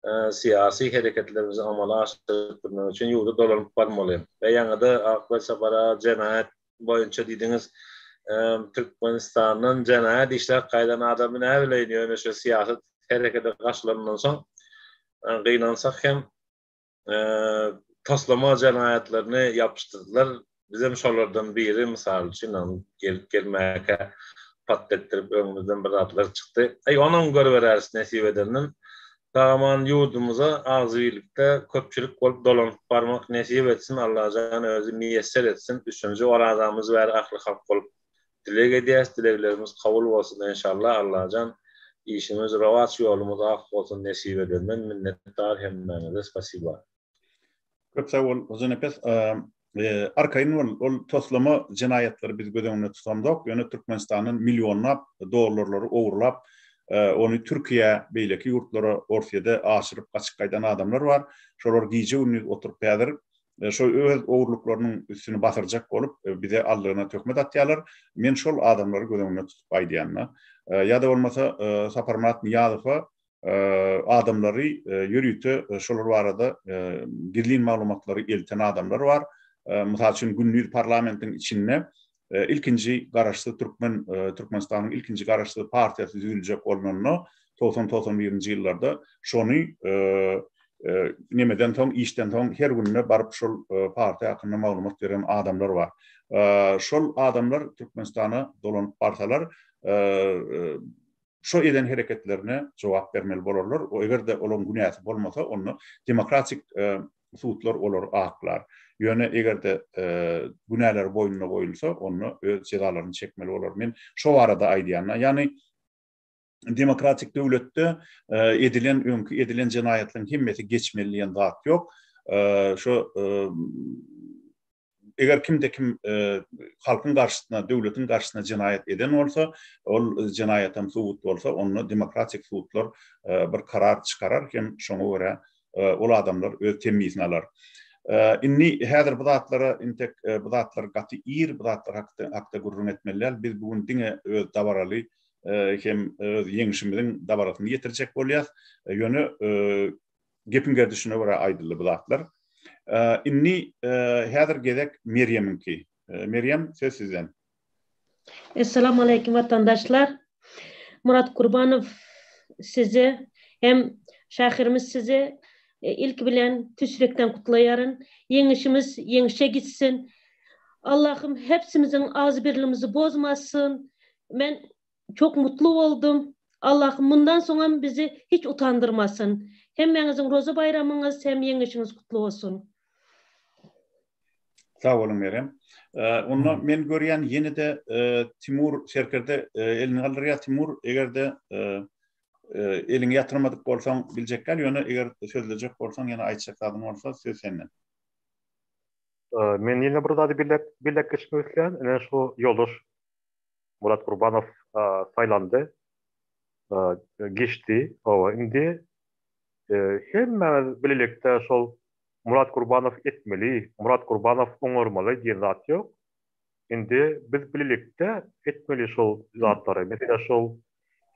syýasy hereketlerimizi amala aşyryp bilmek üçin ýurda dolanyp barmaly. We ýaňyda Akbel Sapar aga jenaýat boýunça diýdiňiz, Türkmenistandan jenaýat işläp gaýdan adamy näbileýin, ýöne şu syýasy herekete gaşylandan soň gynansak hem toslama jenaýatlaryny ýapyşdyrdylar. Bizem şolardan biri, mysal üçin, gelip gelmäkä pat etdirip öňümizden bir zatlar çykdy. Eý, onam görüberäris nesip edenden. Sag-aman ýurdumyza agzybirlikde köpçülik bolup dolanyp barmak nesip etsin, Allajan özi miýesser etsin. Üçünji orazamyz bäri ähli halk bolup dileg edýäs, dileglerimiz kabul bolsun enşalla Allajan işimiz rowaç ýolumyz ak bolsun nesip edenden minnetdar hemmäňize spasiba. Köp sag bol Hojanepes. Arkaýyn bol, ol toslama jenaýatlary biz göz öňünde tutamzok, ýöne Türkmenistandan millionlap dollarlary ogurlap, ony Türkiýä, beýleki ýurtlara, Orsýede aşyryp gaçyp gaýdan adamlar bar. Şolar gije-gündiz oturyp häzir şo öz ogurlyklarynyň üstüni basyrjak bolup bize aldygyna töhmet atýarlar. Men şol adamlary göz öňünde tutup aýdýan-da. Ýa-da bolmasa Saparmyrat Nyýazowa adamlary ýörite şolar barada gizlin maglumatlary elten adamlar bar. Mysal üçin, gündiz parlamentiň içinde ilkinji garaşsyz türkmen Türkmenistanyň ilkinji garaşsyz partiýasy düzüljek bolnanda. Togsan, 91-nji ýyllarda şony nemeden soň, işden soň her günde baryp şol partiýa hakynda maglumat beren adamlar bar. Şol adamlar Türkmenistana dolanyp barsalar, şo eden hereketlerine jogap bermeli bolarlar. Eger-de olaryň günäsi bolmasa, onda demokratik sudlar olary aklar. Ýöne eger-de günäleri boýnuna goýulsa, onda öz jezalaryny çekmeli bolar. Men şo barada aýdýan. Ýagny demokratik döwletde edilen öňki edilen jenaýatlaryň hemmesi geçmeli diýen zat ýok. Şo eger kimde kim halkyň garşysyna, döwletiň garşysyna jenaýat eden bolsa, ol jenaýatam subut bolsa, onda demokratik sudlar bir karar çykarar hem şoňa görä ol adamlar öz temmisini alar. Indi häzir bu zatlara intek bu zatlar gaty ir, bu zatlar hakda hakda gürrüň etmeli däl. Biz bu gün diňe öz dabaraly hem öz ýeňşimiziň dabarasyny ýetirjek bolýas. Ýöne gepiň gerdişine görä aýdyldy bu zatlar. Indi häzir gezek Merýemiňki. Merýem, söz sizden. Essalamu aleýkum watandaşlar. Murat Kurbanow sizi hem şahyrymyz sizi ilki bilen tüýs ýürekden gutlaýaryn. Ýeňişimiz ýeňişe gitsin. Allahym hepsimiziň agzybirligimizi bozmasyn. Men çok mutlu boldum. Allahym mundan soňam bizi hiç utandyrmasyn. Hemmäňiziň Roza baýramyňyz hem ýeňişiňiz gutly bolsun. Sag boluň Merem. Onda men görýän ýene-de Timur serkerde elini galdyrýar. Timur eger-de eliňi ýatyrmadyk bolsaň biljek däl, ýöne eger sözlejek bolsaň ýene aýtjak zadyň bolsa söz sende. Men ýene bir zady belläp belläp geçmek isleýän. Ine şu ýoldaş Murat Gurbanow saýlandy. Geçdi. Hawa, indi hemmämiz bilelikde şol Murat Gurbanow etmeli, Murat Gurbanow oňarmaly diýen zat ýok. Indi biz bilelikde etmeli şol zatlary. Meselem şol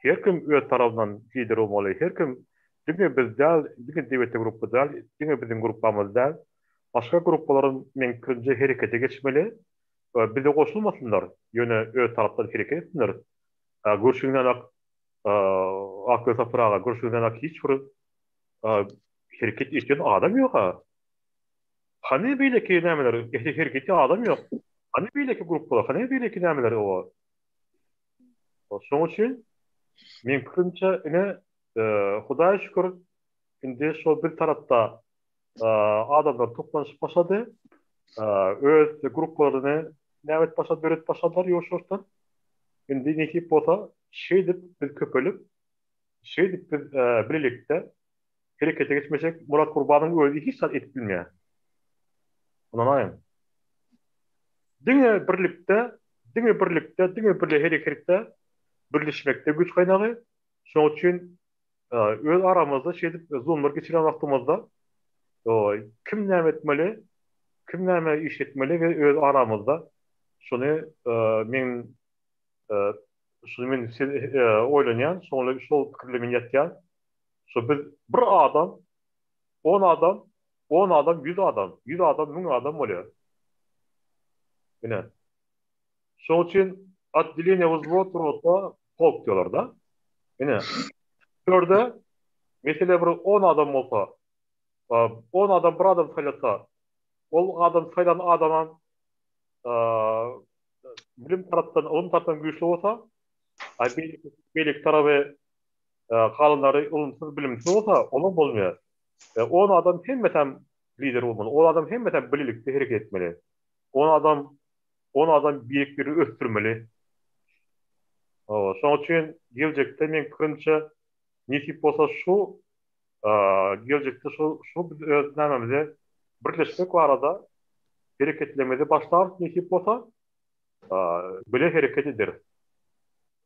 her kim öz tarabyndan lider bolmaly. Her kim diňe biz däl, diňe DWT gruppa däl, diňe biziň gruppamyz däl. Başga gruppalaram meň pikirimçe herekete geçmeli. Bize goşulmasynlar, ýöne öz tarapdan hereket etsinler. Görşüňden ak Akgöz Sapar aga, görşüňden ak hiç bir hereket etýän adam ýok-a. Hany beýleki nämeler, hereket etýän adam ýok. Hany beýleki gruppalar, hany beýleki nämeler oba. Şonuň üçin meň pikirimçe ine Hudaýa şükür indi şol bir tarapda adamlar toplanyşyp başlady. Öz gruppalaryny näme edip başlady, döredip başladylar ýuwaş-ýuwaşdan. Indi nesip bolsa şeýdip biz köpelip, şeýdip biz bilelikde herekete geçmesek Murat Gurbanyň özi hiç zat edip bilmeýär. Ynanaýyň. Diňe birlikde, diňe birlikde, diňe birle hereketde birleşmekde güýç gaýnagy. Şonuň üçin öz aramyzda şeýdip zoomlar geçirýän wagtymyzda kim näme etmeli, kim näme iş etmeli we öz aramyzda şuny men şuny men oýlanýan, şoňa şol pikirle men ýatýan. Şo biz bir adam, on adam, on adam ýüz adam, ýüz adam müň adam bolýar. Ine. Şoň üçin otdeleniýe wzwod rota polk diýýärler-da. Ine. Bu ýerde mesele bir on adam bolsa, on adam bir adam saýlasa, ol adam saýlan adamam bilim tarapdan, ylym tarapdan güýçli bolsa, a beýleki beýleki taraby galanlary ylymsyz, bilimsiz bolsa, olam bolmaýar. On adam hemmesem lider bolmaly. On adam hemmesem bilelikde hereket etmeli. On adam on adam birek-birini ösdürmeli. Hawa, şonuň üçin geljekde meň pikirimçe nesip bolsa şu geljekde şu şu biz öz nämemizi birleşmek barada hereketlerimizi başlarys nesip bolsa bile hereket ederis.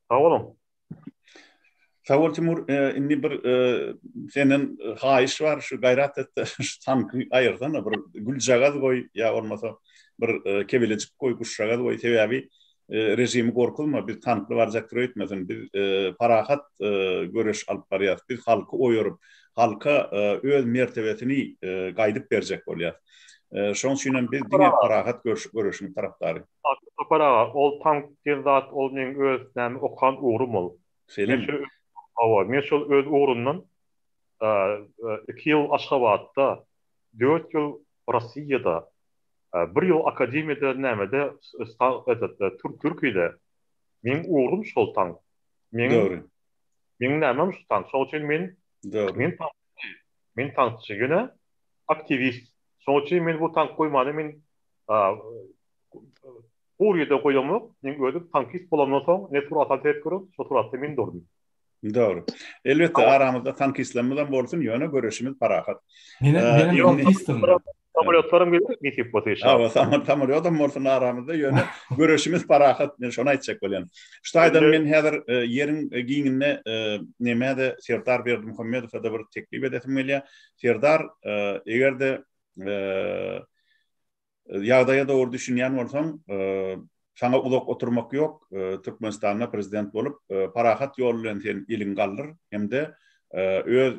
Sag boluň. Sag bol Timur, indi bir senden haýyş bar, şu gaýrat et-de şu tanky aýyrsana, bir güljagaz goý ýa bolmasa bir kebelejik goý, guşjagaz goý, sebäbi režimi gorkuzma, biz tankly barjakdyr öýtmesin, biz parahat göreş alyp barýas, biz halky oýaryp, halka öz mertebesini gaýdyp berjek bolýas. Şoň üçin hem biz diňe parahat göreşiň tarapdary. Sapar aga, ol tank diýen zat ol meň öz näme okan ugrym ol. Şeýlemi? Hawa, men şol öz ugrundan iki ýyl Aşgabatda, dört ýyl Rossiýada, bir ýyl akademiýada nämede etet Türkiýede. Meň ugrum şol tank. Meň Dogry. Meň nämem şu tank. Şoň üçin men Dogry. Men tankçy. Men tankçy. Ýöne aktiwist. Şoň üçin men bu tank goýmany men Suriýada goýamok. Men özüm tankist bolandan soň ne surata serip görüň, şo suratda men durdum. Dogry. Elbetde aramyzda tankistlerimizem bolsun, ýöne göreşimiz parahat. Menem menem tankistdim. Samolýotlaram geler nesip bolsa inşallah. Hawa, samolýodam bolsun aramyzda, ýöne göreşimiz parahat. Men şony aýtjak bolýan. Şu taýdan men häzir ýeriň giňinde nemä-de Serdar Berdimuhamedowa-da bir teklip edesim gelýär. Serdar, eger-de Ýagdaýa dogry düşünýän bolsaň, saňa uzak oturmak ýok, Türkmenistanda prezident bolup, parahat ýol bilen sen eliňi galdyr hem-de öz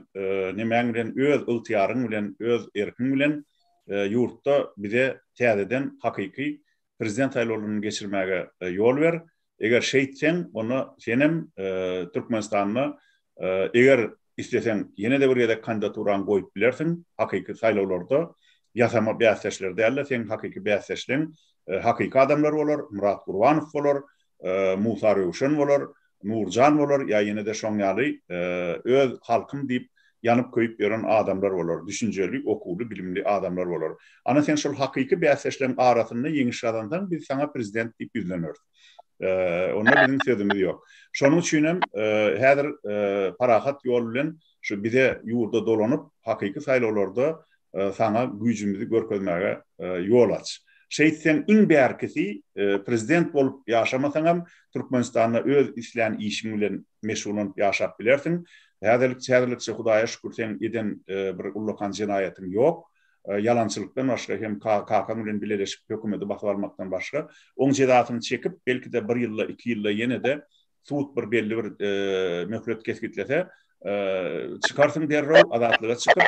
nemäň bilen, öz ygtyýaryň bilen, öz erkiň bilen ýurtda bize täzeden hakyky prezident saýlawlaryny geçirmäge ýol ber. Eger şeýtseň, onda senem Türkmenistanda eger isleseň ýene-de bir gezek kandidaturaňy goýup bilersiň, hakyky saýlawlarda ýasama bäsdeşler däl-de, seň hakyky bäsdeşleň hakyky adamlar bolar, Myrat Gurbanow bolar, Musa Röwşen bolar, Nurjan bolar ýa ýene-de şoň ýaly öz halkym diýip ýanyp-köýüp ýören adamlar bolar, düşünjeli, okuwly, bilimli adamlar bolar. Ana sen şol hakyky bäsdeşleriň arasynda ýeňiş gazansaň, biz saňa prezident diýip ýüzleneris. Onda biziň sözümiz ýok. Şonuň üçin hem häzir parahat ýol bilen şu bize ýurda dolanyp, hakyky saýlawlarda saňa güýjümizi görkezmäge ýol aç. Şeýtseň iň bärkisi prezident bolup ýaşamasaňam Türkmenistanda öz islän işiň bilen meşgullanyp ýaşap bilersiň. Häzirlikçe häzirlikçe Hudaýa şükür seň eden bir ullakan jenaýatyň ýok. Ýalançylykdan başga hem kakaň bilen bileleşip hökümeti basyp almakdan başga. Oň jezasyny çekip belki-de bir ýylda iki ýylda ýene-de sud bir belli bir möhlet kesgitlese, çykarsyň derrew azatlyga çykyp,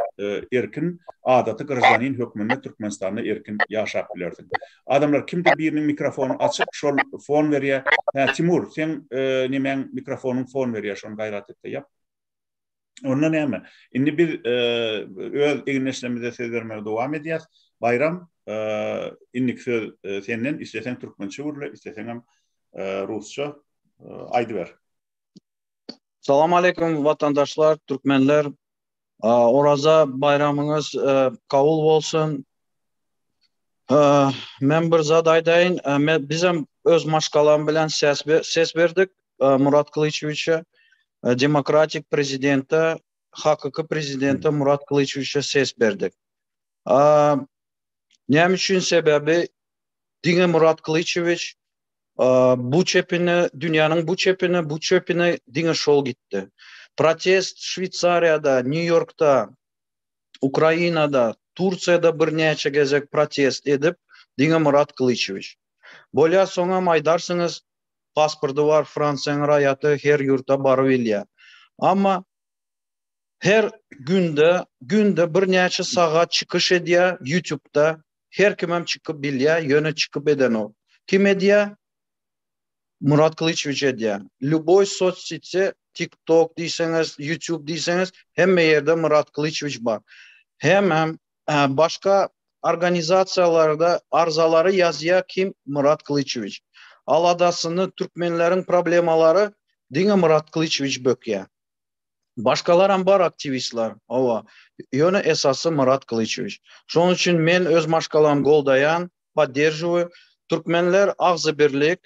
erkin adaty graždanin hökmünde Türkmenistanda erkin ýaşap bilersiň. Adamlar kimdir biriniň mikrofony açyk, şol fon berýär. Hä, Timur, seň nemäň mikrofonyň fon berýär, şony gaýrat et-de ýap. Onda näme? Indi biz öz egindeşlerimize söz bermegi dowam edýäs. Baýram, indiki söz senden, isleseň türkmençe gürle, isleseňem rusça aýdyber. Salam aleýkum watandaşlar, türkmenler. Oraza baýramyňyz kabul bolsun. Men bir zat aýdaýyn, men bizem öz maşgalam bilen ses ses berdik Murat Kylyçewiçe, demokratik prezidente, hakyky prezidente Murat Kylyçewiçe ses berdik. Näme üçin sebäbi diňe Murat Kylyçewiç bu çepine, dünýäniň bu çepine, bu çöpüne diňe şol gitdi. Protest Şweýsariýada, Nýu-Ýorkda, Ukrainada, Tursiýada birnäçe gezek protest edip, diňe Murat Kylyçewiç. Bolýar soňam aýdarsyňyz, pasporty bar, Fransiýanyň raýaty her ýurta barybilýär. Amma her günde, günde birnäçe sagat çykyş edýär ýutubda, Her kimem çykyp bilýä, ýöne çykyp edenok. Kim edýä? Murat Kylyçewiç edýä. Lýuboý sossitde Tik Tok diýseňiz, Ýutub diýseňiz, hemme ýerde Murat Kylyçewiç bar. Hemem başga organizasiýalarda arzalary ýazýa kim? Murat Kylyçewiç. Aladasyny türkmenleriň problemalary diňe Murat Kylyçewiç bökýä. Başgalaram bar aktiwistler, hawa. Ýöne esasy Myrat Gylyçewiç. Şonuň üçin men öz maşgalam goldaýan, podderžiwaýu. Türkmenler agzybirlik.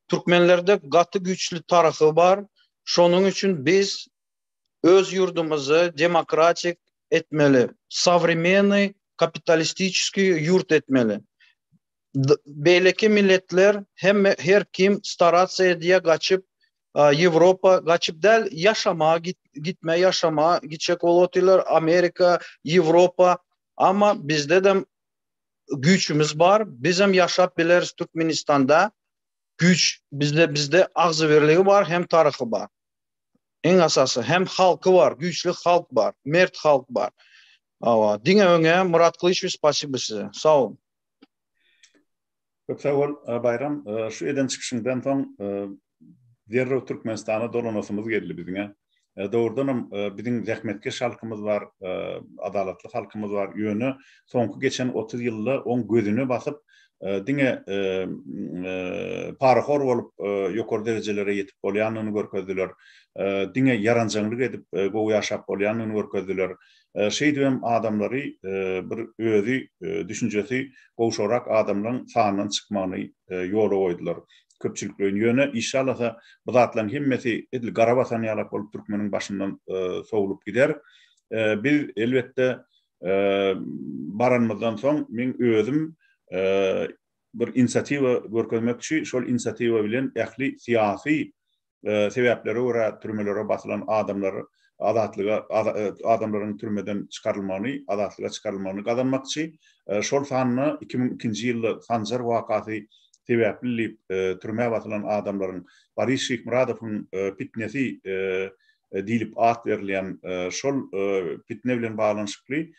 Türkmenlerde gaty güýçli taryhy bar. Şonuň üçin biz öz ýurdumyzy demokratik etmeli. Sowremennyý kapitalistiçeskiý ýurt etmeli. Beýleki milletler hemme her kim starasiýa edýä gaçyp Ýewropa gaçyp däl ýaşamaga gitme ýaşamaga gitjek bolup otyrlar Amerika Ýewropa amma bizdedem güýçümiz bar bizem ýaşap bileris Türkmenistanda güýç bizde bizde agzybirligi bar hem taryhy bar iň asasy hem halky bar güýçli halk bar mert halk bar hawa diňe öňe Myrat Gylyçowiç spasiba size sag boluň. Köp sag bol, Baýram. Şu eden çykyşyňdan soň. Derrew Türkmenistana dolanasymyz geldi biziň-ä. Dogrudanam biziň zähmetkeş halkymyz bar, adalatly halkymyz bar. Ýöne soňky geçen 30 ýylda oň gözüne basyp, diňe parahor bolup ýokary derejelere ýetip bolýanyny görkezdiler. Diňe ýaranjaňlyk edip gowy ýaşap bolýanyny görkezdiler. Şeýdibem adamlary bir özi düşünjesi gowşagrak adamlaryň sandan çykmagyny ýola goýdular. Köpçülikleýin. Ýöne işşalasa bu zatlaryň hemmesi edil gara basan ýalak bolup türkmeniň başyndan sowlup gider. Biz elbetde baranymyzdan soň meň özüm bir inisiatiwa görkezmekçi, şol inisiatiwa bilen ähli syýasy sebäplere görä türmelere basylan adamlar azatlyga adamlaryň türmeden çykarylmagyny, azatlyga çykarylmagyny gazanmakçy. Şol sanda 2002-nji ýylda Sanjar wakasy sebäpli diýip türmä basylan adamlaryň Boris Şyhmyradowyň pitnesi diýlip at berilýän şol pitne bilen baglanyşykly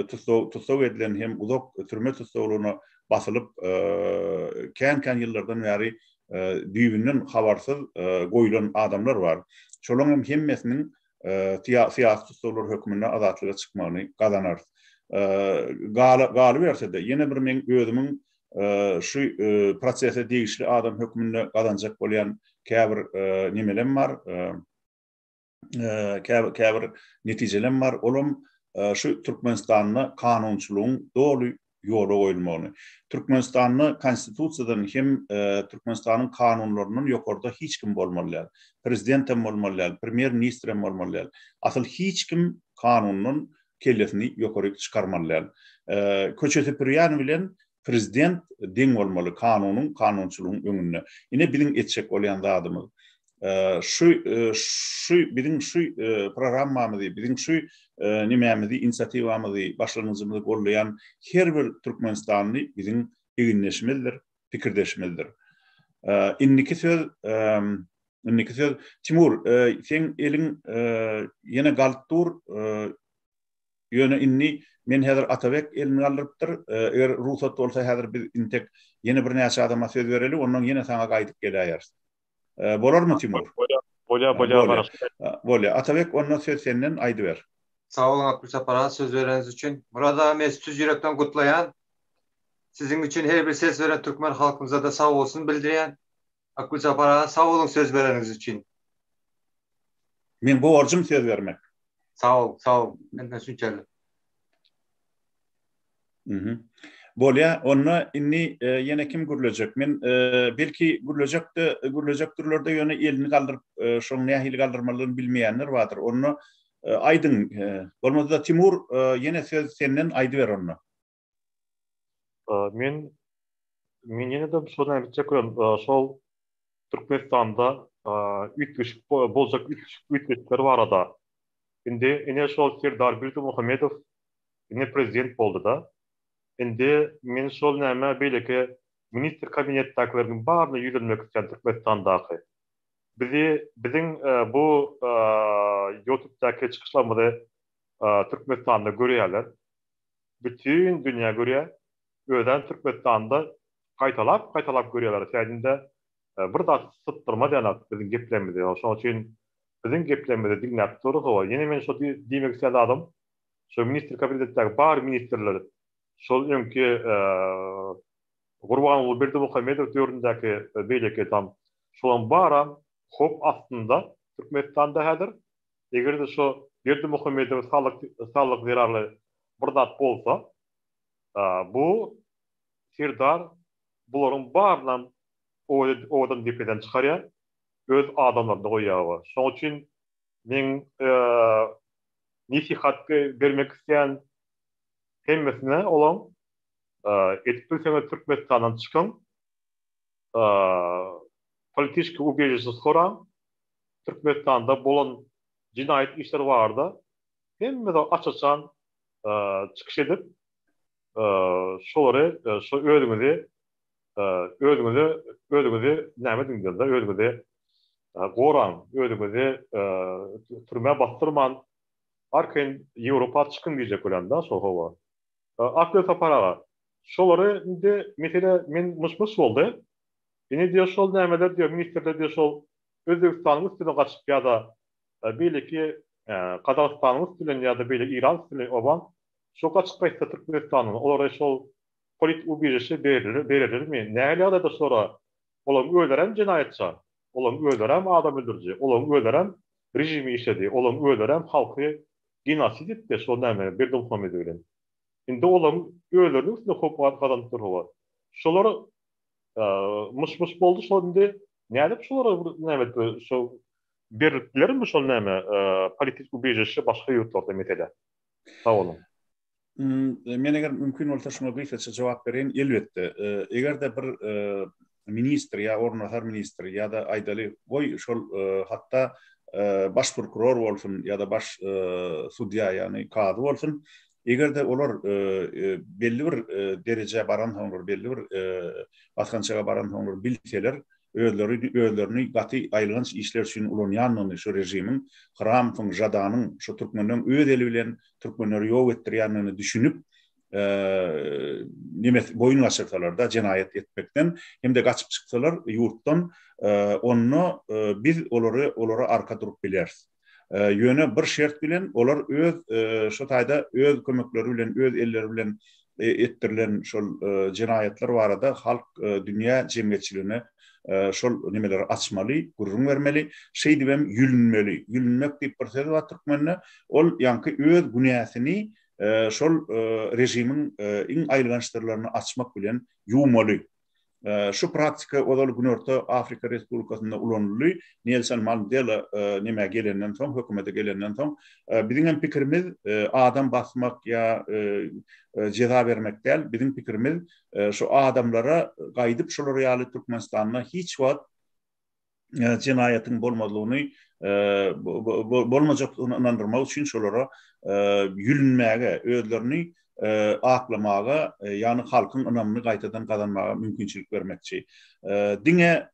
tussag tussag edilen hem uzak türme tussaglygyna basylyp, kän-kän ýyllardan bäri düýbünden habarsyz goýlan adamlar bar. Şolaryň hem hemmesiniň syýasy tussaglar hökmünde azatlyga çykmagyny gazanarys. Galyberse-de, ýene bir meň özümiň şu prosese degişli adam hökmünde gazanjak bolýan käbir nemelem bar. käbir netijelem bar. Olam şu Türkmenistanda kanunçylygyň doly ýola goýulmagyny. Türkmenistanda konstitusiýadan hem Türkmenistanyň kanunlaryndan ýokarda hiç kim bolmaly däl. Prezident hem bolmaly däl, premýer ministr hem bolmaly däl. Asyl hiç kim kanundan kellesini ýokaryk çykarmaly däl. Köçe süpürýän bilen Prezident deň bolmaly kanunyň, kanunçylygyň öňünde. Ine biziň etjek bolýan zadymyz. Şu şu biziň şu programmamyzy, biziň şu nimämizi, inisiatiwamyzy, başlangyjymyzy gollaýan her bir türkmenistanly biziň egindeşimizdir, pikirdeşimizdir. Indiki söz indiki söz Timur, seň eliň ýene galyp dur. Ýöne indi men häzir Atabek elini galdyrypdyr. Eger rugsat bolsa häzir biz intek ýene birnäçe adama söz bereli, ondan ýene saňa gaýdyp geläýeris. Bolarmy Timur? Bolýar, bolýar, bolýar garaşýan. Bolýar. Atabek onda söz senden aýdyber. Sag boluň Abdulsapar aga söz bereniňiz üçin. Myrat aga men tüz ýürekden gutlaýan. Siziň üçin her bir ses beren türkmen halkymyzada sag bolsun bildirýän. Akgülsapar aga sag boluň söz bereniňiz üçin. Meň borjum söz bermek. Sag boluň, sag boluň. Menden şunçaly. Mhm. Bolýa, onda indi e, ýene kim gürlejek? Men e, belki gürlejek-de, gürlejekdirler-de, ýöne elini galdyryp, e, şoň nähili galdyrmalydygyny bilmeýänler bardyr. Onda e, aýdyň, e, bolmasa-da Timur, e, ýene söz senden aýdyber onda. Men men ýene-de şony aýtjak bolýan, şol Türkmenistanda üýtgeşik boljak üýtgeşikler barada. Indi ine şol Serdar Berdimuhamedow indi prezident boldy-da. Indi men şol näme beýleki ministr kabinetdäkileriň baryna ýüzlenmek isleýän Türkmenistandaky. Bizi biziň bu Ýutubdaky çykyşlarymyzy Türkmenistanda görýärler. Bütin dünýä görýär. Özem Türkmenistanda gaýtalap gaýtalap görýärler. Sädinde bir zat sypdyrmaz ýaly biziň geplerimizi. Şonuň üçin biziň geplerimizi diňläp dur. Hawa, ýene men şo diýmek isleýän zadym, şo ministr kabinetdäki bar ministrler şol öňki Gurbanguly Berdimuhamedow döwründäki beýleki tam şolaryň baram howp astynda Türkmenistanda häzir. Eger-de şo Berdimuhamedow saglyk saglyk zerarly bir zat bolsa, bu Serdar bularyň barynam owadan depeden çykarýar, öz adamlaryny goýýar. Şonuň üçin meň nesihat bermek isleýän hemmesine olaň edip bilseňiz Türkmenistandan çykyň, politiçki ubežişe soraň, Türkmenistanda bolan jenaýat işleri barada hemme zat aç-açan çykyş edip, şolary şo özüňizi özüňizi özüňizi näme diýilýär-de, özüňizi goraň, özüňizi türmä basdyrman arkaýyn Ýewropa çykyň diýjek bolýan-da şo hawa. Akgül Sapar aga, şolary indi mesele men myş-myş boldy. Indi diýýär şol nämeler diýýär, ministrler diýýär şol. Özbegistanyň üsti bilen gaçyp ýa-da beýleki Gazagystanyň üsti bilen ýa-da beýle Iran üsti bilen oban şo gaçyp gaýtsa Türkmenistandan olara şol polit ubežişe bererlermi? Nähili ýagdaýda şolara olaryň özlerem jenaýatça, olaryň özlerem adam öldüriji, olaryň özlerem režimi işledi, olaryň özlerem halky genosid etdi şol näme Berdimuhamedow bilen. Indi olaryň özleriniň üstüne howp gazanyp dur hawa. Şolar myş-myş boldy şol indi nädip şolara bir näme şo berilip bilermi şol näme politik ubežişe başga ýurtlarda mesele. Sag boluň. Men eger mümkin bolsa şuňa gysgaça jogap bereýin. Elbetde, eger-de bir ministr ýa orunbasar ministr ýa-da aýdaly goý şol hatda baş prokuror bolsun ýa-da baş sudýa ýagny kazy bolsun, eger-de olar belli bir derejä baransoňlar, belli bir basgançaga baransoňlar bilseler, özleri özlerini gaty aýylganç işler üçin ulanýandygyny şu režimiň, Hramowyň, Žadanyň, şu türkmenleň öz eli bilen türkmenleri ýok etdirýändigini düşünip, nemes boýun gaçyrsalar-da jenaýat etmekden hem-de gaçyp çyksalar ýurtdan, onda biz olary olara arka durup bileris. Ýöne bir şert bilen olar öz şo taýda öz kömekleri bilen, öz elleri bilen etdirilen şol jenaýatlar barada halk dünýä jemgyýetçiligine şol nemeleri açmaly, gürrüň bermeli, şeýdibem ýülünmeli. Ýülünmek diýip bir söz bar türkmende. Ol ýaňky öz günäsini şol režimiň iň aýylganç syrlaryny açmak bilen ýuwmaly. Şu praktika ozal Günorta Afrika Respublikasynda ulanyldy. Nelson Mandela nämä gelenden soň, hökümete gelenden soň, biziň hem pikirimiz adam basmak ýa jeza bermek däl, biziň pikirimiz şu adamlara gaýdyp şolar ýaly Türkmenistanda hiç wagt jenaýatyň bolmazlygyny bolmajakdygyny ynandyrmak üçin şolara ýülünmäge, özlerini aklamaga, ýagny halkyň ynamyny gaýtadan gazanmaga mümkinçilik bermekçi. Diňe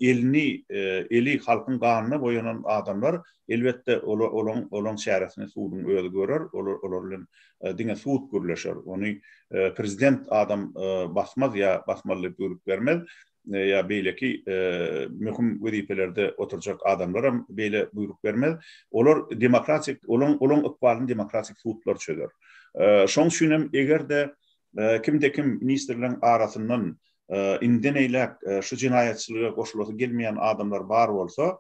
elini, eli halkyň ganyna boýanan adamlar, elbetde, olaň olaň çäresini suduň özi görer, olar olar bilen diňe sud gürleşer. Ony prezident adam basmaz ýa basmaly diýip buýruk bermez. ýa beýleki möhüm wezipelerde oturjak adamlaram beýle buýruk bermez. Olar demokratik, olaň olaň ykbalyny demokratik sudlar çözer. Şoň üçin hem eger-de kimde-kim ministrleriň arasyndan indiden eýläk şu jenaýatçylyga goşulasy gelmeýän adamlar bar bolsa,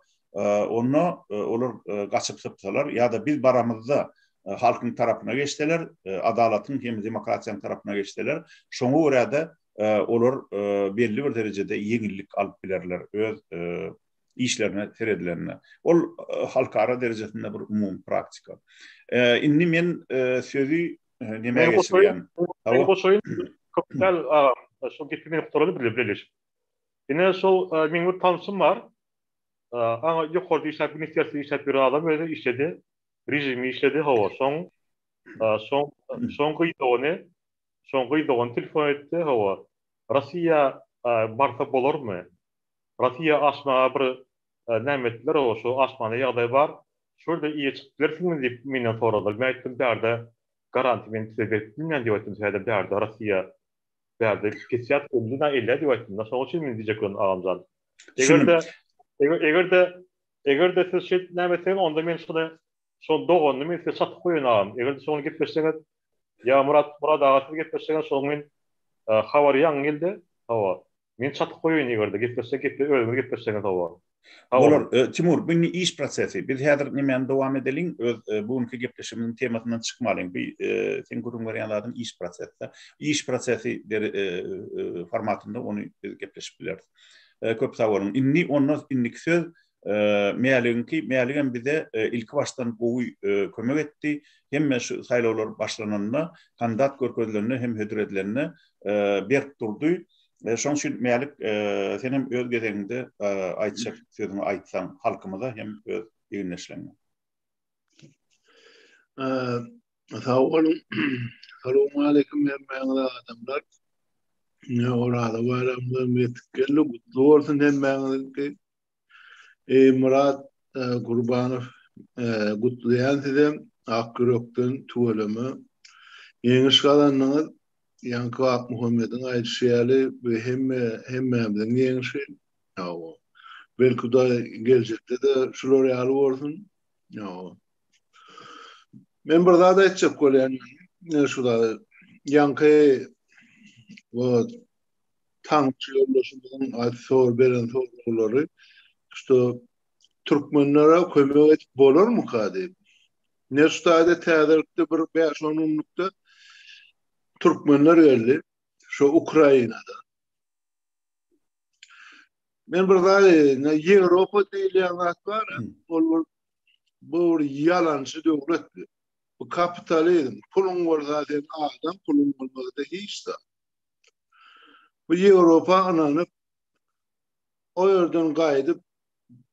onda olar gaçyp sypsalar ýa-da biz baramyzda halkyň tarapyna geçseler, adalatyň hem demokratiýanyň tarapyna geçseler, şoňa görä-de olar belli bir derejede ýeňillik alyp bilerler öz işlerine seredilende. Ol halkara derejesinde bir umumy praktika. Indi men sözi nämä geçirýän? Men goşaýyn. Köp däl agam. Şol gepi men gutaraly birle birleşip. Ine şol meň bir tanşym bar. Aňa ýokarda işläp, ministrstwede işläp ýören adam özi işledi. Režimi işledi hawa. Şoň şoň şoň gyz dogany Şoň gyz dogany telefon etdi, hawa, Rossiýa barsa bolarmy? Rossiýa aşmaga bir näme etdiler, hawa, şu aşmana ýagdaý bar, şu ýerde ýe çykyp bilersiňmi diýip menden soradylar. Men aýtdym, bärde garantiýa men size berip bilmen diýip aýtdym, sebäbi bärde Rossiýa bärde pesýat elli na ellä diýip aýtdym. Şoň üçin men diýjek boldum agamjan. Eger-de eger-de eger-de siz şeýdip näme etseňiz, onda men şuny Şol doganyny men size çatyp goýaýyn agam. Eger-de şoňa gepleşseňiz, ýa Myrat, Myrat aga siz gepleşseňiz şoň men habary ýaňy geldi. Hawa. Men çatyp goýaýyn eger-de gepleşsek geple özüňiz gepleşseňiz hawa. Sag boluň. Bolar. Timur, bu indi iş prosesi. Biz häzir nemäni dowam edeliň, öz bu günki gepleşigimiziň temasyndan çykmalyň. Bu seň gürrüň berýän zadyň iş prosesi. Iş prosesi formatynda ony biz gepleşip bileris. Köp sag boluň. Indi onda indiki söz Mäligiňki, Mäligem bize ilki başdan gowy kömek etdi. Hemme şu saýlawlar başlananda, kandidat görkezilende hem hödür edilende berk durdy. Şonuň üçin Mälik, sen hem öz gezegiňde aýtjak sözüňi aýtsaň halkymyza hem öz egindeşleriňe. Sag boluň. Salowmaleýkim hemmäňize adamlar. Ine Oraza baýramymyzam ýetip geldi. Gutly bolsun hemmäňiziňki. Eý Myrat Gurbanow gutlaýan sizem ak ýürekden tüweleme. Ýeňiş gazandyňyz. Ýaňky Akmuhammediň aýdyşy ýaly bu hemme hemmämiziň ýeňşi. Hawa. Belki Hudaý geljekde-de şular ýaly bolsun. Ýa. Men bir zat aýtjak bolýan. Şu zat ýaňky bu tankçy ýoldaşymyzyň aýt sor beren soraglary şu türkmenlere kömek edip bolarmyka diýip. Ne şu taýda täzelikde bir 5-10 günlükde türkmenler geldi. Şu Ukrainada. Men bir zat aýdaýyn, Ýewropa diýilýän zat bar, ol bir bu bir ýalançy döwlet. Bu kapitalizm. Puluň bolsa sen adam, puluň bolmasa-da hiç zat. Bu Ýewropa ynanyp, o ýerden gaýdyp,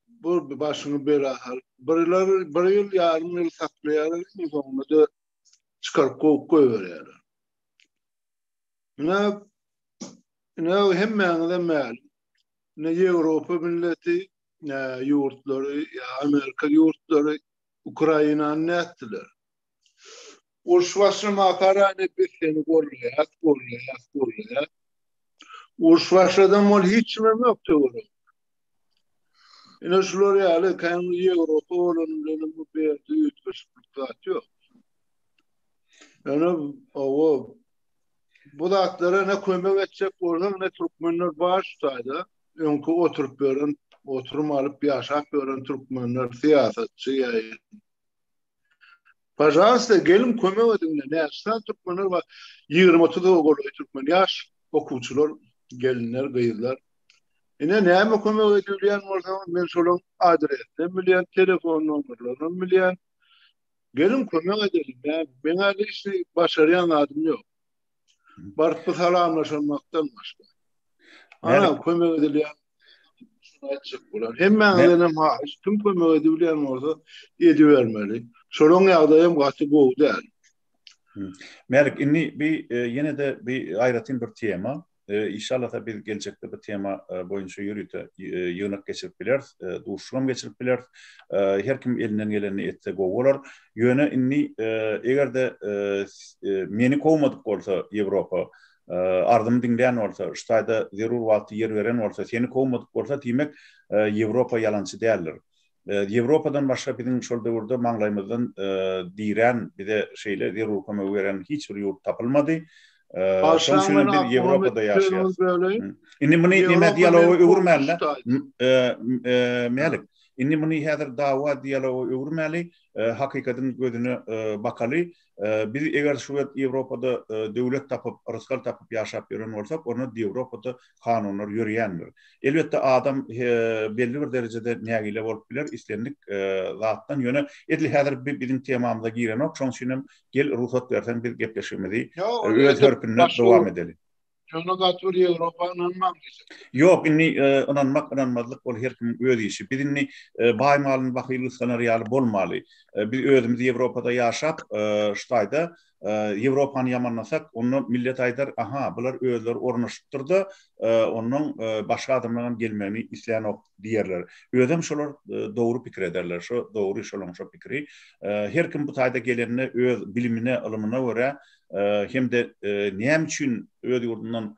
bu başyňy bela salyp, birler bir ýyl, ýarym ýyl saklaýarlar, iň soňunda-da çykaryp kowup goýberýärler. Ine, ine hemmäňize mälim. Ine Ýewropa milleti, ýurtlary, ýa Amerika ýurtlary Ukrainany nätdiler? Uruş başlamaka ine biz seni gollaýas, gollaýas, gollaýas. Uruş başladam ol hiç kimem ýok töwereginde. Ine şular ýaly kän Ýewropa bolany bilenem bu berde üýtgeşiklik zat ýok. Ýöne owo bu zatlara ne kömek etjek bolsaň ne türkmenler bar şu taýda öňki oturyp ýören oturum alyp ýaşap ýören türkmenler syýasatçy ýa Pažalsta geliň kömek ediň näçe sany türkmenler bar 20-30 golaý türkmen ýaş okuwçylar gelinler gyzlar ine näme kömek edilýän bolsaňyz men şolaryň adresini bilýän telefon nomerlerini bilýän Geliň kömek edeliň. Ýa meň-ä hiç başarýan zadym ýok. Baryp bir salamlaşanmakdan başga. Ana kömek edilýän şuny aýtjak bolar. Hemmäňizden hem haýyş, kim kömek edibilýän bolsa edibermeli. Şolaň ýagdaýam gaty gowy däl. Mälik, indi bi ýene-de bi aýratyn bir tema. Inşallasa biz geljekde bu tema boýunça ýörite ýygnak geçirip bileris, duşuşygam geçirip bileris. Her kim elinden gelenini etse gowy bolar. Ýöne indi eger-de meni kowmadyk bolsa Ýewropa, arzymy diňlän bolsa, şu taýda zerur wagty ýer beren bolsa, seni kowmadyk bolsa, diýmek Ýewropa ýalançy däldir. Ýewropadan başga biziň şol döwürde maňlaýymyzdan dirän, bize şeýle zerur kömegi beren hiç bir ýurt tapylmady. Şonuň üçin hem biz Ýewropada ýaşaýarys. Indi muny neme dialoga öwürmäli-de? Mälik, indi muny häzir dawa dialoga öwürmäli, hakykatyň gözüne bakaly. Biz eger şu wagt Ýewropada döwlet tapyp, rysgal tapyp ýaşap ýören bolsak, onda Ýewropada kanunlar ýörýändir. Elbetde adam belli bir derejede nägile bolup biler islendik zatdan, ýöne edil häzir bu biziň temamyza girenok, şonuň üçin hem gel rugsat berseň biz gepleşigimizi öz hörpünde dowam edeli. Şonda gaty bir Ýewropa ynanmaň diýjek. Ýok, indi ynanmak, ynanmazlyk ol her kimiň öz işi. Biz indi baý malyny bahyl gysganar ýaly bolmaly. Biz özümiz Ýewropada ýaşap, şu taýda Ýewropany ýamanlasak, onda millet aýdar, aha, bular özleri ornaşypdyr-da, onnoň başga adamlaryňam gelmegini islänok diýerler. Özem şolar dogry pikir ederler. Şo dogry şolaň şo pikiri. Her kim bu taýda gelende öz bilimine, ylymyna görä hem-de näme üçin öz ýurdundan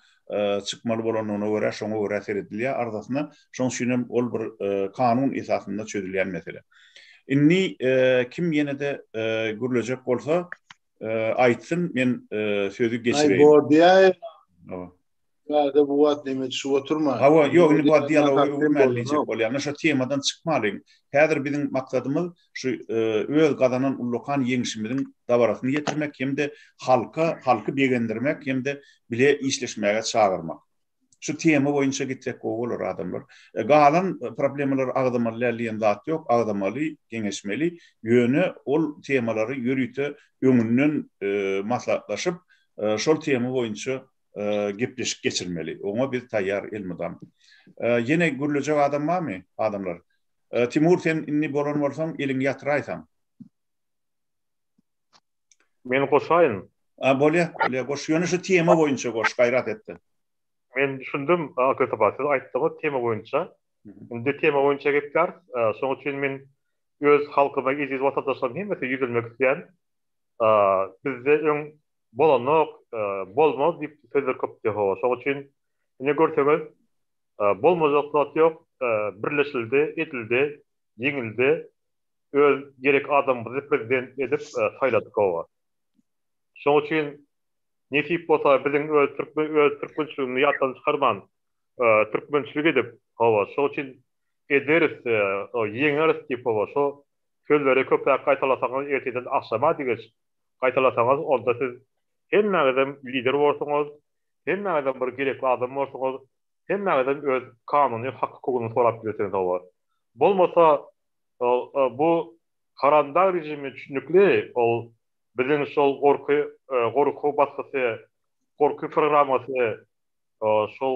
çykmaly bolandygyna görä, şoňa görä seredilýär arzasyna. Şonuň üçin hem ol bir kanun esasynda çözülýän mesele. Indi kim ýene-de gürlejek bolsa, aýtsyn, men sözi geçireýin. Aý, bor diýäýin. Bärde bu wagt neme düşüp oturma. Hawa, ýok, indi bu wagt dialoga öwürmäli diýjek bolýan. Şo temadan çykmalyň. Häzir biziň maksadymyz şu öz gazanan ullakan ýeňşimiziň dabarasyny ýetirmek hem-de halka, halky begendirmek hem-de bile işleşmäge çagyrmak. Şu tema boýunça gitsek gowy bolar adamlar. Galan problemalary agzamaly däl diýen zat ýok, agzamaly, geňeşmeli. Ýöne ol temalary ýörite öňünden maslahatlaşyp, şol tema boýunça gepleşik geçirmeli. Oňa biz taýýar elmydam. Ýene gürlejek adam barmy, adamlar? Timur sen indi bolan bolsaň eliňi ýatyraýsaň. Men goşaýyn. A bolýa, bolýa goş. Ýöne şu tema boýunça goş, gaýrat etde. Men düşündim, Akyl Sapa, siz aýtdyňyz tema boýunça. Indi tema boýunça gepläris. Şonuň üçin men öz halkyma, eziz watandaşlaryň hemmesine ýüzlenmek isleýän. Bizde öň bolanok, bolmaz diýip sözler köpdi hawa. Şonuň üçin ine görseňiz, bolmajak zat ýok. birleşildi, edildi, ýeňildi. Öz gerek adamymyzy prezident edip saýladyk hawa. Şoň üçin nesip bolsa biziň öz türkmen öz türkmençiligimizi ýatdan çykarman türkmençilik edip hawa şoň üçin ederis ýeňeris diýip hawa şo sözleri köpräk gaýtalasaňyz ertirden agşama degeç gaýtalasaňyz onda siz hemmäňizem lider borsuňyz hemmäňizem bir gerekli adam borsuňyz hemmäňizem öz kanuny hak hukugyny sorap bilersiňiz hawa bolmasa bu haramdag režimi düşünikli ol biziň şol gorky gorky basgysy gorky programmasy şol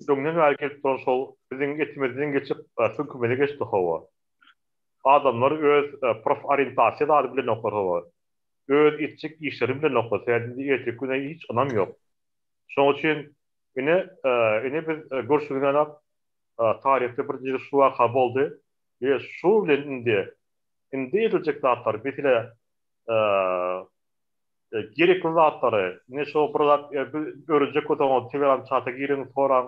öňden bäri gelip duran şol biziň etimizden geçip süňkümize geçdi hawa. Adamlar öz proforientasiýa zady bilenoklar hawa. Öz etjek işlerini bilenoklar. Sebäbi indi erteki güne hiç ynam ýok. Şonuň üçin ine ine biz görşüňiz ýaly taryhda birinji şu waka boldy we şu bilen indi indi ediljek zatlar mesele gerekli zatlary, ine şo bir zat öwrenjek bolsaňyz telegram çata giriň soraň.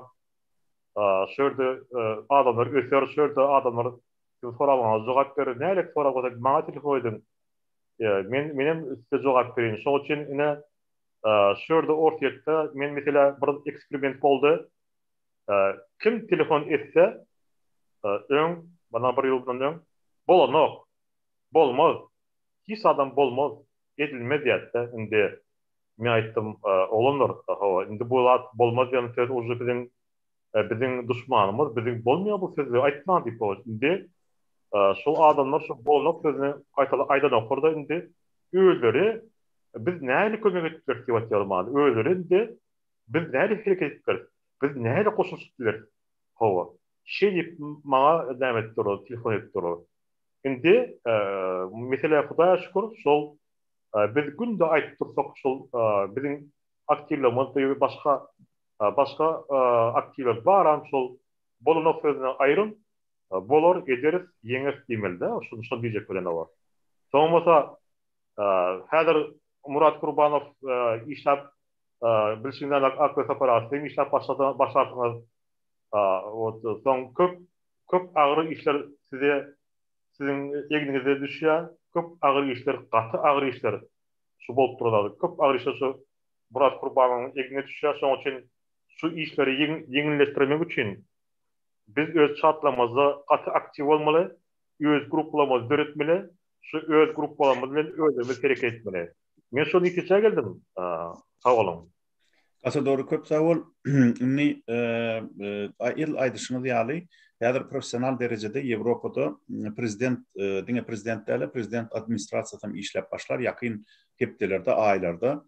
Şu ýerde adamlar öser, şu ýerde adamlar siziň soraglaryňyza jogap berer. Nähili sorag bolsa maňa telefon ediň. Men menem size jogap bereýin. Şoň üçin ine şu ýerde Orsýetde men meselä bir eksperiment boldy. Kim telefon etse öň, mundan bir ýyl mundan öň bolanok. Bolmaz. Hiç zadam bolmaz, edilmez diýätde indi men aýtdym oglanlar hawa indi bu zat bolmaz diýen söz uje biziň biziň duşmanymyz biziň bolmaýar bu sözleri aýtmaň diýip hawa indi şol adamlar şo bolmak sözüni gaýtala aýdanoklarda indi özleri biz nähili kömek edip bileris diýip aýtýarlar maňa özleri indi biz nähili hereket edip bileris biz nähili goşulyşyp bileris hawa şeý diýip maňa näme edip durlar telefon edip durlar. Indi mesele Hudaýa şükür şol biz günde aýdyp dursak şol biziň aktiwlerimiz başga başga aktiwler baram şol bolanok sözüni aýryň bolar ederis ýeňeris diýmelidä şony şony diýjek bilen olar. Soň bolsa häzir Murat Kurbanow işläp bilşiňiz ýaly Ak Sapar aga siz hem işläp başlarsyňyz soň köp Köp agyr işler size siziň egniňize düşýär. Köp agyr işler, gaty agyr işler şu bolup duran zat. Köp agyr işler şu Myrat Kurbanowyň egnine düşýär. Şonuň üçin şu işleri ýeňilleşdirmek üçin biz öz çatlamyzda gaty aktiw bolmaly, öz gruppalarymyzy döretmeli, şu öz gruppalarymyz bilen özümiz hereket etmeli. Men şu netijä geldim. Sag boluň. Gaty dogry köp sag bol. Indi edil aýdyşyňyz ýaly, häzir professional derejede Ýewropada prezident diňe prezident däl, prezident administrasiýasy hem işläp başlar ýakyn hepdelerde, aýlarda.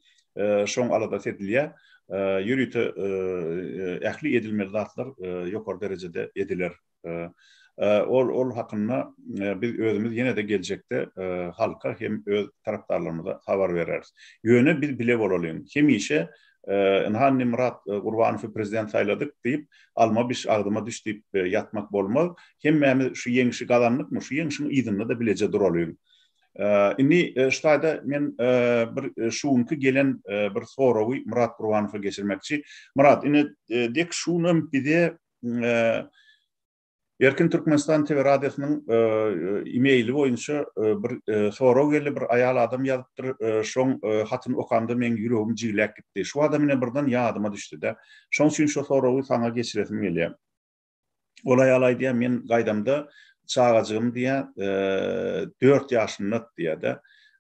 Şoň aladasy edilýär. Ýörite ähli edilmeli zatlar ýokary derejede ediler. Ol ol hakynda biz özümiz ýene-de geljekde halka hem öz tarapdarlarymyza habar bereris. Ýöne biz bile bolalyň. Hemişe ynha indi Myrat Gurbanowy prezident saýladyk diýip, alma biş agzyma düş diýip ýatmak bolmaz. Hemmämiz şu ýeňşi gazandykmy, şu ýeňşiň yzynda-da bileje duralyň. Indi şu taýda men bir şu günki gelen bir soragy Myrat Gurbanowa geçirmekçi. Myrat, ine dek şu günem bize Erkin Türkmenistan TV radiosynyň e-maili boýunça bir sorag geldi, bir aýal adam ýazypdyr, şoň hatyny okamda meň ýüregim jigläp gitdi. Şu adam ine birden ýadyma düşdi-de. Şoň üçin şo soragy saňa geçiresim gelýär. Ol aýal aýdýar, men gaýdamda çagajygym diýýär, 4 ýaşynda diýýär-de.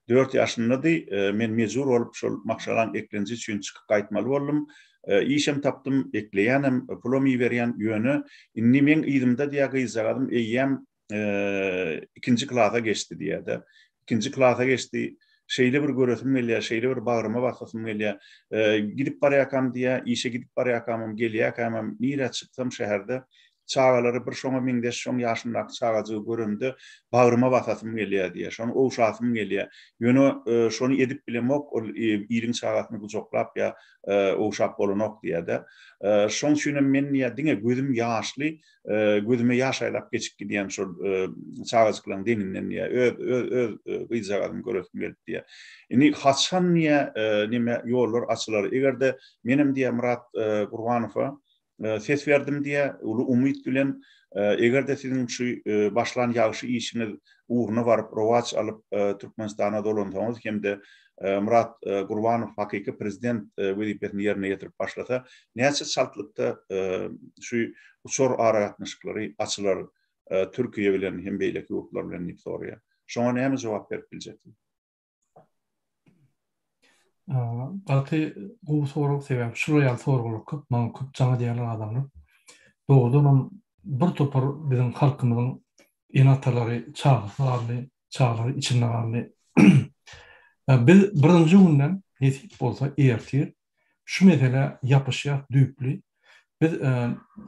4 ýaşyndady, men mejbur bolup şol maşgalaň eklenji üçin çykyp gaýtmaly boldum. Işem tapdym, ekleýänem, pulam iberýän, ýöne indi meň yzymda diýýär gyzjagazym eýýäm ikinji klasa geçdi diýýär-de. Ikinji klasa geçdi. Şeýle bir göresim gelýär, şeýle bir bagryma basasym gelýär. Gidip barýarkam diýýär, işe gidip barýarkamam, gelýärkämem, nirä çyksam şäherde çagalary bir şoňa meňzeş şoň ýaşyndaky çagajygy göremde bagryma basasym gelýär diýýär. Şony ogşasym gelýär. Ýöne şony edip bilemok, ol iliň çagasyny gujaklap ýa ogşap bolanok diýýär-de. Şoň üçinem men diýýär, diňe gözüm ýaşly, gözüme ýaş aýlap geçip gidýän şol çagajyklaryň deňinden diýýär. Öz, öz, öz gyzjagazymy göresim gelip diýýär. Indi haçan diýýär, neme ýollar açylar. Eger-de menem diýýär Myrat Gurbanowa. ses berdim diýýär, uly umyt bilen. Eger-de siziň şu başlan ýagşy işiňiz ugruna baryp, rowaç alyp, Türkmenistana dolansaňyz hem-de Myrat Gurbanow hakyky prezident wezipesini ýerine ýetirip başlasa, näçe çaltlykda şu uçar aragatnaşyklary açylar Türkiýe bilen hem beýleki ýurtlar bilen diýip soraýar. Şoňa näme jogap berip biljeksin? Gaty gowy sorag, sebäbi şular ýaly soraglar köp, maňa köp jaň edýärler adamlar. Dogrudan hem bir topar biziň halkymyzyň ene-atalary çagasy galdy, çagalary içinde galdy. Biz birinji günden nesip bolsa ertir şu meselä ýapyşýas düýpli. Biz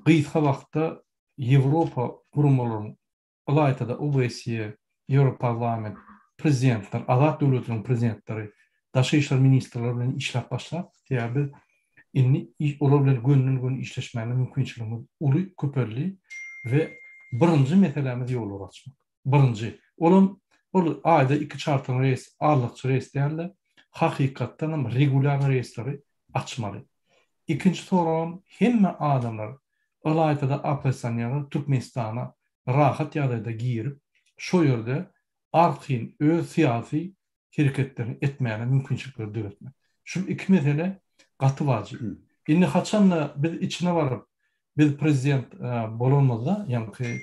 gysga wagtda Ýewropa guramalaryň ylaýta-da OBSE, Ýewroparlament, prezidentler, azat döwletleriň prezidentleri, daşary işler ministrleri bilen işläp başlap, sebäbi biz indi olar bilen gönden-göni işleşmäge mümkinçiligimiz uly, köpeldi we birinji meselämiz ýollary açmak. Birinji. Olam ol aýda iki çarter reýs, azlykçy reýs däl-de, hakykatdan hem regulýar reýsleri açmaly. Ikinji soragym hemme adamlar, ylaýta-da oppozisionerler Türkmenistana rahat ýagdaýda girip, şo ýerde arkaýyn öz syýasy hereketlerini etmäne mümkinçilikleri döretmek. Şul iki mesele gaty wajyp. Indi haçanda biz içine baryp, biz prezident bolanymyzda, ýaňky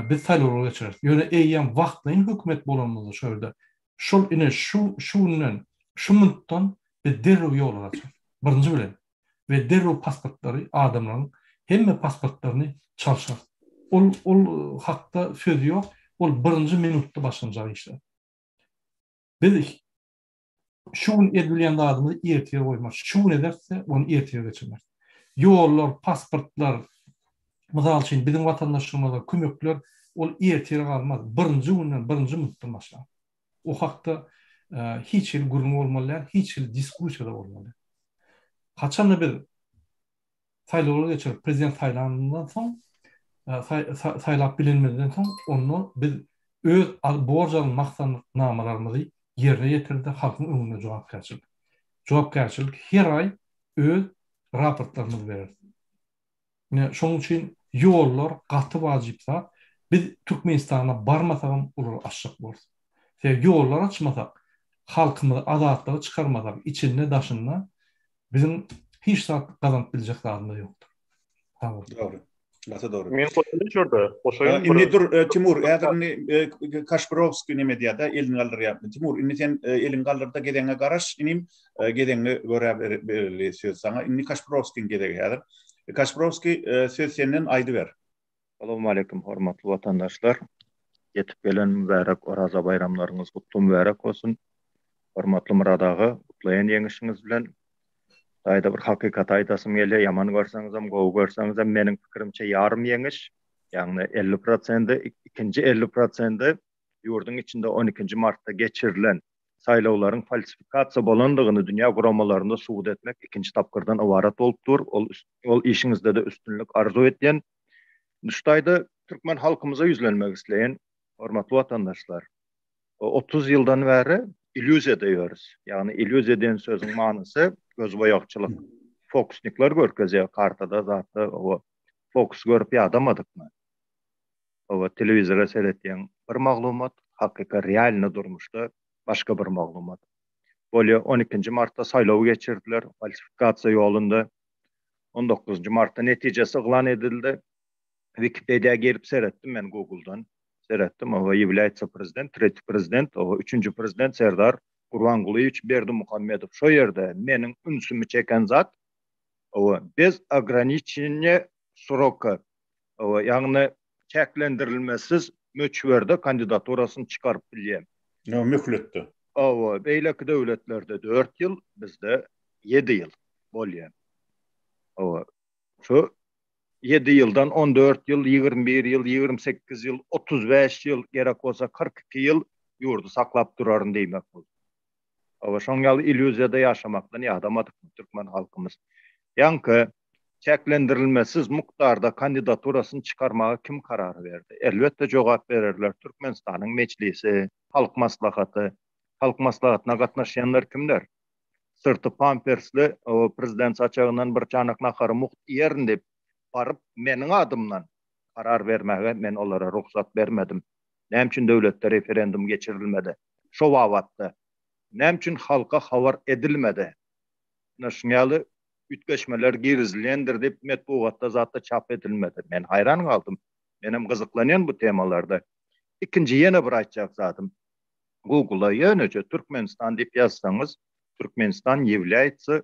biz saýlawlar geçireris. Ýöne eýýäm wagtlaýyn hökümet bolanymyzda şo ýerde, şol ine şu şu günden, şu minutdan biz derrew ýollar açarys. Birinji bilen we derrew pasportlary adamlaryň hemme pasportlaryny çalşarys. Ol ol hakda söz ýok. Ol birinji minutda başlanjak işler. Biz şu gün edilýän zadymyzy ertire goýmarys. Şu gün ederse, ony ertire geçirmeris. Ýollar, pasportlar, mysal üçin, biziň watandaşlarymyza kömekler, ol ertire galmaz. Birinji günden, birinji minutdan başlar. O hakda hiç hili gürrüň bolmaly däl, hiç hili diskussiýa-da bolmaly däl. Haçanda biz saýlawlar geçirip, prezident saýlanyndan soň, saýlap bilenimizden soň, onda biz öz borç alan maksatnamalarymyzy ýerine ýetirdi, halkyň öňünde jogapkärçilik. Jogapkärçilik her aý öz raportlarymyzy bereris. Ine, şonuň üçin ýollar gaty wajyp zat. Biz Türkmenistana barmasagam olary açjak borus. Sebäbi ýollar açmasak, halkymyzy azatlyga çykarmasak, içinde, daşynda biziň hiç zat gazanyp biljek zadymyz ýokdur. Sag boluň. Dogry. Gaty dogry. Men goşaýyn şu ýerde. Goşaýyn. Indi dur Timur, häzir indi Kaşpirowskiý neme diýýär-de, elini galdyrýar. Timur, indi sen eliňi galdyr-da gezegiňe garaş inim. Gezegiňe görä bereli söz saňa. Indi Kaşpirowskiň gezegi häzir. Kaşpirowskiý, söz senden aýdyber. Salowmaleýkim hormatly watandaşlar! Ýetip gelen mübärek Oraza baýramlaryňyz gutly mübärek bolsun! Hormatly Myrat aga, gutlaýan ýeňişiňiz bilen. Hudaýda bir hakykaty aýdasym gelýär, ýaman görseňizem, gowy görseňizem, meniň pikirimçe ýarym ýeňiş, ýagny 50 prosendi, ikinji 50 prosendi ýurduň içinde on ikinji martda geçirilen saýlawlaryň falsifikasiýa bolandygyny dünýä guramalarynda subut etmek ikinji tapgyrdan ybarat bolup dur. Ol ol işiňizde-de üstünlik arzuw etýän. Şu taýda türkmen halkymyza ýüzlenmek isleýän, hormatly watandaşlar. 30 ýyldan bäri illýuziýada ýörüs. Ýagny illýuziýa diýen sözüň manysy gözboýagçylyk. Fokusnikler görkezýär kartada zatda o fokus görüp ýadamadykmy? Hawa, telewizora seretýäň bir maglumat, hakyky realny durmuşda başga bir maglumat. Bolýa, on ikinji martda saýlaw geçirdiler, falsifikasiýa ýolunda. On dokuzynjy martda netijesi yglan edildi. Wikipediýa girip seretdim men Google-dan. Seretdim, hawa, ýewlýaýtsa prezident, tretiý prezident, hawa, üçünji prezident Serdar Gurbangulyýewiç Berdimuhamedow. Şo ýerde meniň ünsümi çeken zat, hawa, bez ograniçeniýa sroka Hawa, ýagny çäklendirilmesiz möçberde kandidaturasyny çykaryp bilýär. Ýa möhletde. Hawa, beýleki döwletlerde dört ýyl, bizde ýedi ýyl bolýar. Hawa, şu ýedi ýyldan 14 ýyl, 21 ýyl, 28 ýyl, 35 ýyl, gerek bolsa 42 ýyl ýurdy saklap duraryn diýmek bu. Hawa, şoň ýaly illýuziýada ýaşamakdan ýadamadykmy türkmen halkymyz? Ýaňky çäklendirilmesiz mukdarda kandidaturasyny çykarmaga kim karar berdi? Elbetde jogap bererler, Türkmenistanyň Mejlisi, Halk Maslahaty. Halk Maslahatyna gatnaşýanlar kimler? Syrty pampersli, prezident saçagyndan bir çanak nahary mugt iýerin diýip, baryp meniň adymdan karar bermäge men olara rugsat bermedim. Näme üçin döwletde referendum geçirilmedi? Şo babatda näme üçin halka habar edilmedi? Ine şuň ýaly üýtgeşmeler girizilendir diýip metbugatda zatda çap edilmedi. Men haýran galdym. Menem gyzyklanýan bu temalarda. Ikinji ýene bir aýtjak zadym. Google-a ýöneje Türkmenistan diýip ýazsaňyz, Türkmenistan ýewlýaýtsa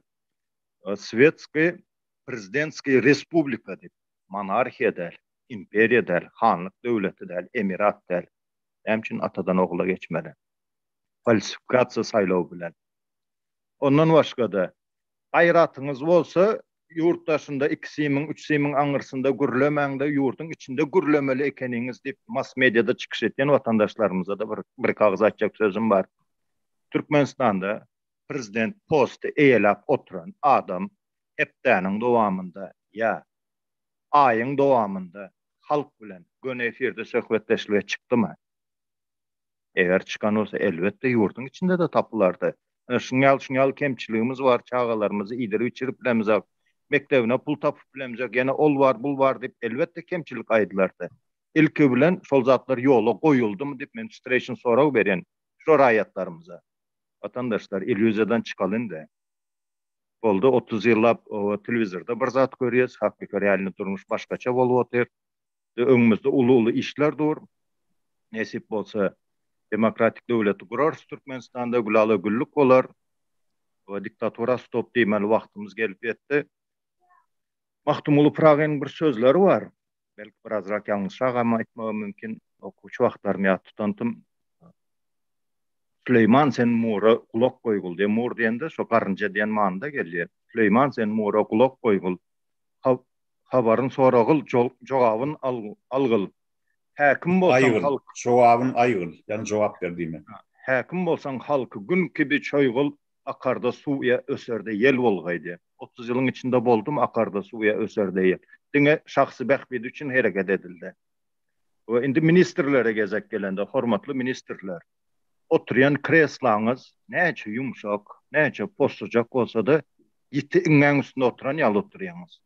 swetskiý prezidentskiý respublika diýip. Monarhiýa däl, imperiýa däl, hanlyk döwleti däl, emirat däl. Näme üçin atadan ogula geçmeli? Falsifikasiýa saýlaw bilen. Ondan başga-da, gaýratyňyz bolsa, ýurt daşynda iki simiň, üç simiň aňyrsynda gürlemäň-de, ýurduň içinde gürlemeli ekeniňiz diýip, mass-mediada çykyş etýän watandaşlarymyza-da bir, birki agyz aýtjak sözüm bar. Türkmenistanda prezident posty eýeläp oturan adam hepdäniň dowamynda ýa aýyň dowamynda halk bilen göni efirde söhbetdeşlige çykdymy? Eger çykan bolsa, elbetde, ýurduň içinde-de tapylardy. Ine, şuň ýaly, şuň ýaly kemçiligimiz bar, çagalarymyzy iýdirip-içirip bilemizok, mekdebine pul tapyp bilemizok, ýene ol bar, bul bar diýip, elbetde, kemçilik aýdylardy. Ilki bilen, şol zatlar ýola goýuldymy diýip, men streçny sorag berýän şo raýatlarymyza. Watandaşlar, illýuziýadan çykalyň-da. Boldy, 30 ýyllap telewizorda bir zat görýäs, hakyky realny durmuş başgaça bolup otyr. Öňümizde uly-uly işler dur. Nesip bolsa, demokratik döwleti gurarys Türkmenistanda, gülala-güllük bolar. We diktatura stop diýmeli wagtymyz gelip ýetdi. Magtymguly Pyragynyň bir sözleri bar. Belki birazrak ýalňyşragam aýtmagym mümkin. Okuwçy wagtlarym ýat tutantym. Süleýman sen mura gulak goýgul diýen, mur diýende şo garynja diýen manyda gelýär. Süleýman sen mura gulak goýgul. Habaryn soragyl, jogabyn algyl. Häkim bolsaň halk. Jogabyn aýgyl, ýagny jogap ber diýmek. Häkim bolsaň halky gün kibi çoýgul, akarda suw ýa öserde ýel bolgaý diýýär. 30 ýylyň içinde boldumy akarda suw ýa öserde ýel? Diňe şahsy bähbidi üçin hereket edildi. We indi ministrlere gezek gelende, hormatly ministrler, oturýan kreslaňyz näçe ýumşak, näçe possujak bolsa-da, ýiti iňňäň üstünde oturan ýaly oturýaňyz.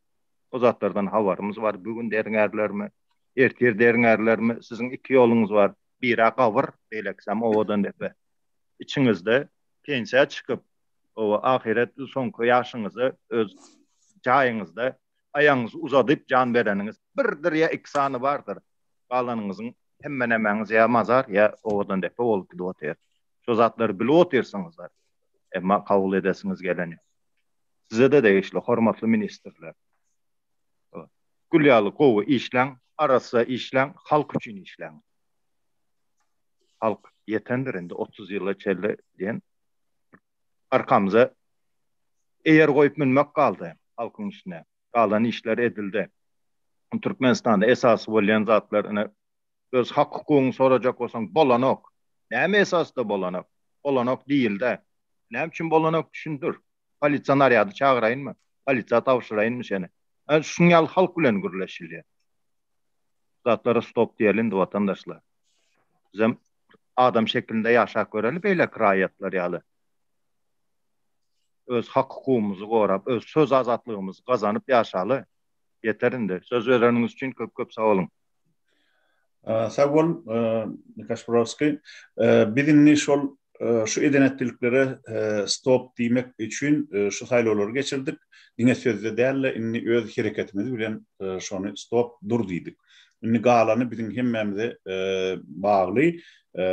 O zatlardan habarymyz bar. Bu gün derňärlermi, ertir derňärlermi, siziň iki ýoluňyz bar. Biri-ä gabyr, beýlekisem owadan depe. Içiňizde pensiýa çykyp, oba ahyret soňky ýaşyňyzy öz jaýyňyzda aýagyňyzy uzadyp jan bereniňiz birdir ýa iki sany bardyr. Galanyňyzyň hemme nämäňiz ýa mazar, ýa owadan depe bolup gidip otyr. Şo zatlary bilip otyrsyňyzlar. Emma kabul edesiňiz geleni. Size-de degişli, hormatly ministrler. Gül ýaly gowy işläň, arassa işläň, halk üçin işläň. Halk ýetendir indi 30 ýyla çenli diýen arkamyza eýer goýup münmek galdy halkyň üstüne. Galan işler edildi. Türkmenistanda esasy bolýan zatlar ine öz hak-hukugyňy sorajak bolsaň bolanok. Näme esasda bolanok? Bolanok diýildi. Näme üçin bolanok düşündir. Polisiýa narýady çagyraýynmy? Polisiýa tabşyraýynmy seni? Ä şuň ýaly halk bilen gürleşilýär. Zatlara stop diýeli indi watandaşlar. Bizem adam şeklinde ýaşap göreli beýleki raýatlar ýaly. Öz hak-hukugymyzy gorap, öz söz azatlygymyzy gazanyp ýaşaly. Ýeter indi. Söz bereniňiz üçin köp-köp sag boluň. Sag bol, Kaşburowskiý. Biz indi şol şu eden-etdiliklere stop diýmek üçin şu saýlawlary geçirdik. Diňe sözde däl-de, indi öz hereketimiz bilen şony stop, dur diýdik. Indi galany biziň hemmämize bagly.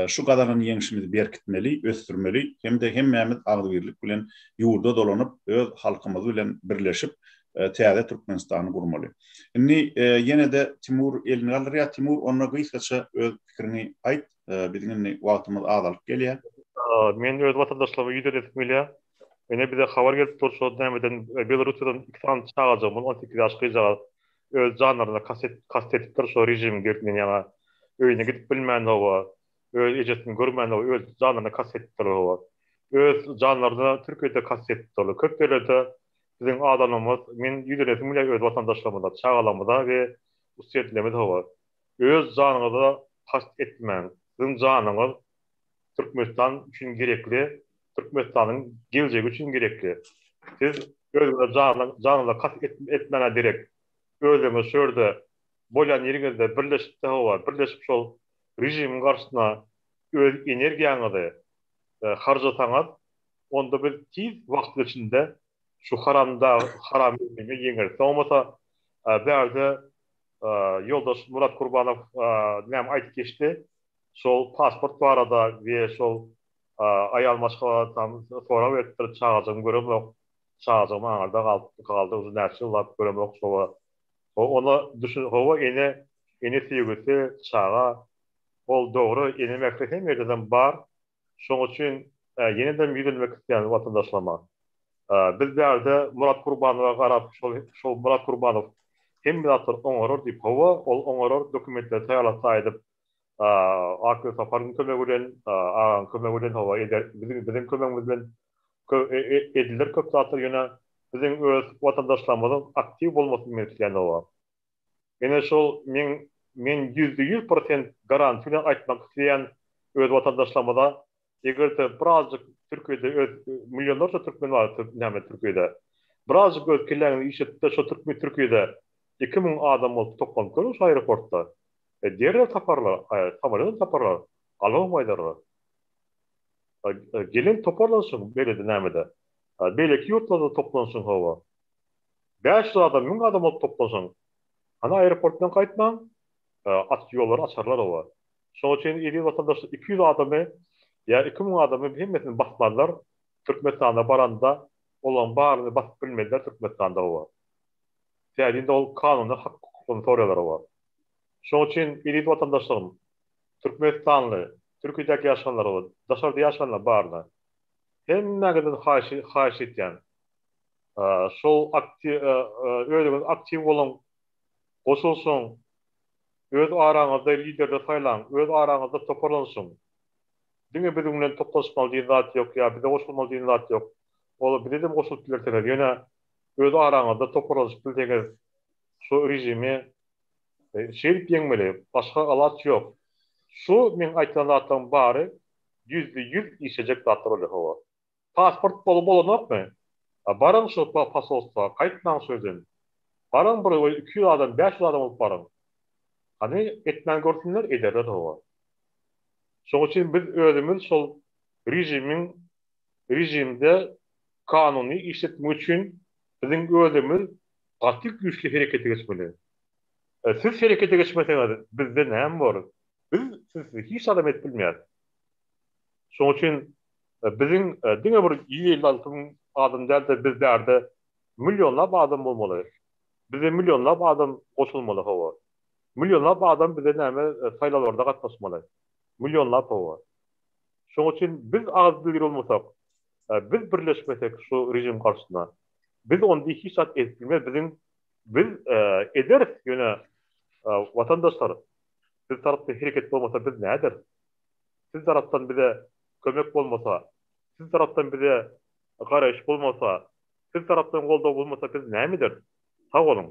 Şu gazanan ýeňşimizi berkitmeli, ösdürmeli hem-de hemmämiz agzybirlik bilen ýurda dolanyp, öz halkymyz bilen birleşip, täze Türkmenistany gurmaly. Indi ýene-de Timur elini galdyrýar. Timur, onda gysgaça öz pikiriňi aýt. Biziň indi wagtymyz azalyp gelýär. Men öz watandaşlaryma ýüz edesim gelýär. Ine bize habar gelip dur şol nämeden Belarussiýadan iki sany çagajygymyz 18 ýaş gyzjagaz öz janlaryna kast edipdir şo režimiň derdinden ýaňa öýüne gidip bilmän hawa öz ejesini görmän hawa öz janlaryna kast edipdirler hawa öz janlaryna Türkiýede kast edipdirler köp ýerlerde biziň adamlarymyz men ýüzlenesim gelýär öz watandaşlarymyza çagalarymyza we ussatlarymyza hawa öz janyňyza kast etmäň siziň janyňyz Türkmenistan üçin gerekli Türkmenistanyň geljegi üçin gerekli siz özüňize janyňyza kast etmäne derek. özüňiz şu ýerde bolýan ýeriňizde birleşip-de hawa, birleşip şol režimiň garşysyna öz energiýaňyzy harjasaňyz, onda biz tiz wagtyň içinde şu haramdag, haram režimi ýeňeris. Bolmasa bärde ýoldaş Murat Kurbanow näme aýdyp geçdi, şol pasport barada we şol aýal maşgala tam sorag beripdir, çagajygymy göremok, çagajygym aňyrda galyp galdy, uje näçe ýyllap göremok şowa. Ona düşün, hawa ene, ene söýgüsi, çaga, ol dogry, ene mähri hemme ýerdedem bar. Şoň üçin ýenedem ýüzlenmek isleýän watandaşlaryma. Biz bärde Murat Kurbanowa garap şol şol Murat Kurbanow hemme zatlary oňarar diýip, hawa, ol oňarar, dokumentleri taýýarlasa aýdyp, Akgül Saparyň kömegi bilen, agaň kömegi bilen, hawa, eder, biziň biziň kömegimiz bilen ediler köp zatlar, ýöne biziň öz watandaşlarymyzyň aktiw bolmasyny men isleýän, hawa. Ine şol meň men ýüzde ýüz prosent garantiýa bilen aýtmak isleýän öz watandaşlarymyza egerde birazjyk Türkiýede öz millionlarça türkmen bar näme Türkiýede birazjyk öz kelläňizi işletipde şo türkmen Türkiýede 2000 adam bolup toplanyp görüň şu aeroportda e, derrew taparlar samolýotam taparlar alybam gaýdarlar gelen toparlanşyň beýlede nämede beýleki ýurtlarda toplanşyň hawa 500 adam, 1000 adam bolup toplansaň, hany aeroportdan gaýtmaň, açyk ýollary açarlar oba. Şonuň üçin eziz watandaşlar 200 adamy ýa 2000 adamy hemmesini basmazlar. Türkmenistana baranda olaryň baryny basyp bilmezler Türkmenistanda oba. Sebäbi ol kanuny hak hukuklaryny soraýarlar oba. Şonuň üçin eziz watandaşlarym, türkmenistanly, Türkiýedäki ýaşanlar oba, daşarda ýaşanlar baryna hemmäňizden haýyş haýyş etýän. Şol aktiw özüňiz aktiw boluň, goşulyşyň, öz araňyzda liderler saýlaň, öz araňyzda toparlanyşyň. Diňe biziň bilen toplaşmaly diýen zat ýok ýa bize goşulmaly diýen zat ýok. Ol bize-de goşulyp bilersiňiz, ýöne öz araňyzda toparlanyşyp bilseňiz şu režimi şeýdip ýeňmeli, başga alaç ýok. Şu meň aýtýan zatlarymyň bary 100% işlejek zatlar bolýar hawa. Pasport bolup bolanokmy? A baryň şu posolstwa, gaýtmaň şu ýerden. Baryň bir 200 adam, 500 adam bolup baryň. Hany etmän görsünler, ederler hawa. Şoň üçin biz özümiz şol režimiň režimde kanuny işletmek üçin biziň özümiz gaty güýçli herekete geçmeli. Siz herekete geçmeseňiz bizde näme bor? Biz sizsiz hiç zadam edip bilmeýäris. Şoň üçin Biziň diňe bir 156 müň adam däl-de, biz bärde millionlap adam bolmaly. Bize millionlap adam goşulmaly hawa. Millionlap adam bize näme saýlawlarda gatnaşmaly. Millionlap hawa. Şoň üçin biz agzybir bolmasak, biz birleşmesek şu režim garşysyna, biz onda hiç zat edip bilmez. Biziň biz ederis ýöne watandaşlar biz tarapdan hereket bolmasa biz näderis? Siz tarapdan bize kömek bolmasa, siz tarapdan bize garaýyş bolmasa, siz tarapdan goldaw bolmasa biz näme ederis? Sag boluň.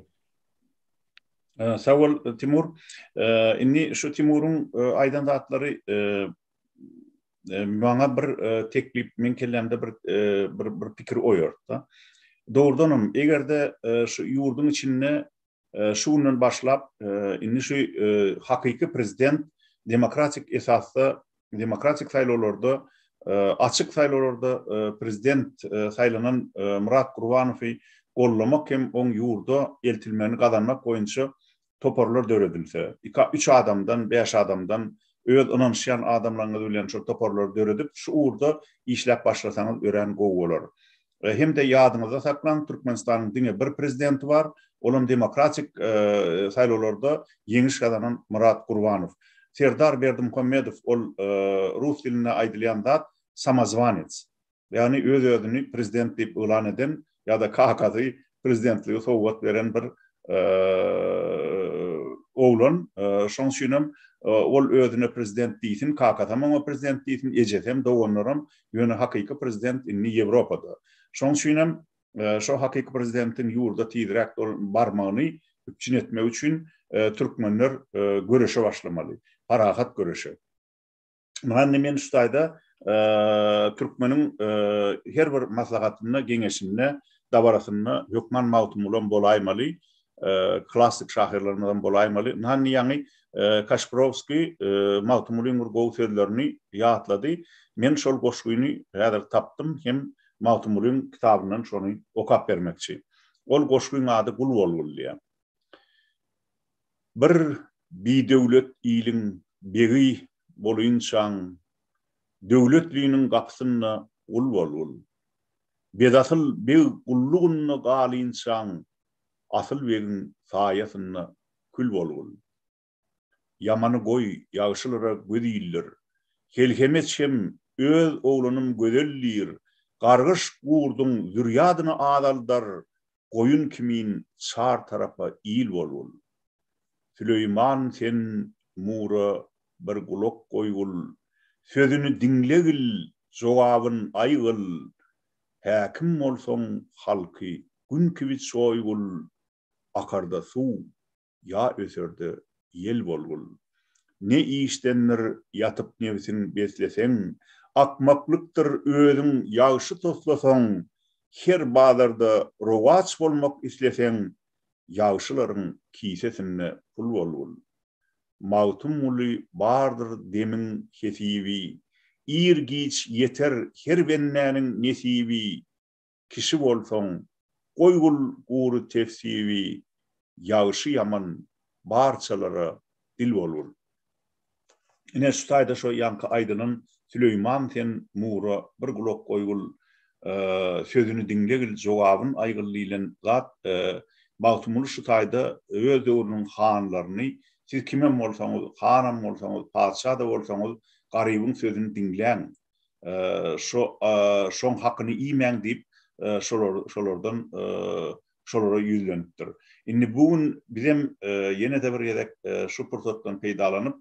Sag bol Timur. Indi şu Timuryň aýdan zatlary maňa bir teklip, meň kellämde bir bir bir pikir oýartdy. Dogrudanam, eger-de şu ýurduň içinde Şu günden başlap, indi şu hakyky prezident demokratik esasda, demokratik saýlawlarda, açyk saýlawlarda prezident saýlanan Myrat Gurbanowy gollamak hem oň ýurda eltilmegini gazanmak boýunça toparlar döredilse, üç adamdan, bäş adamdan öz ynanyşýan adamlaryňyz bilen şol toparlary döredip, şu ugurda işläp başlasaňyz örän gowy bolar. Hem-de ýadyňyzda saklaň, Türkmenistanyň diňe bir prezidenti bar, olam demokratik saýlawlarda ýeňiş gazanan Myrat Gurbanow. Serdar Berdimuhamedow ol rus dilinde aýdylýan zat samozwanec. Ýagny öz-özüni prezident diýip yglan eden ýa-da kakasy prezidentligi sowgat beren bir oglan. Şoň üçinem ol özüne prezident diýsin, kakasam oňa prezident diýsin, ejesem, doganlaram, ýöne hakyky prezident indi Ýewropada. Şoň üçinem şo hakyky prezidentiň ýurda tizräk barmagyny üpjün etmek üçin türkmenler göreşe başlamaly. Parahat göreşe. Muňa indi men şu taýda türkmeniň her bir maslahatynda, geňeşinde, dabarasynda hökman Magtymgulam bolaýmaly. Klassyk şahyrlarymyzam bolaýmaly. Ynha indi ýaňy Kaşprowskiý Magtymgulyň bir gowy sözlerini ýatlady. Men şol goşgyny häzir tapdym hem Magtymgulyň kitabyndan şony okap bermekçi. Ol goşgyň ady Gul bolgul diýýär. Bir bidöwlet iliň begi bolynçaň, Döwletliniň gapysynda gul bolgul. Bedasyl beg gullugynda galynçaň, Asyl begiň saýasynda kül bolgul. Ýamany goý, ýagşylara göz ildir. Helhemeç hem öz oglanym gözel diýr, Gargyş gurduň zürýadyny azaldar, Goýun kimin çar tarapa il bolgul. Süleýman sen Mura bir gulak goýgul, Sözüni diňlegil, jogabyn aýgyl, Häkim bolsaň halky gün kibi çoýgul, Akarda suw, ýa öserde ýel bolgul. Ne işdendir ýatyp nebsiň besleseň, Akmaklykdyr özüň ýagşy toslasaň, Her bazarda rowaç bolmak isleseň, Ýagşylaryň kisesinde pul bolgul. Magtymguly bardyr demiň hesibi, Ir-giç ýeter her bendäniň nesibi, Kişi bolsaň, goýgul gury tefsibi, Ýagşy-ýaman barçalara dil bolgul. Ine, şu taýda şo ýaňky aýdylan Süleýman sen Mura bir gulak goýgul, sözüni diňlegil, jogabyn aýgyl diýlen zat Magtymguly şu taýda öz döwrüniň hanlaryny, siz kimem bolsaňyz, hanam bolsaňyz, patyşa-da bolsaňyz, garybyň sözüni diňläň, şo şoň hakyny iýmäň diýip şolar şolardan şolara ýüzlenipdir. Indi bu gün bizem ýene-de bir gezek şu pursatdan peýdalanyp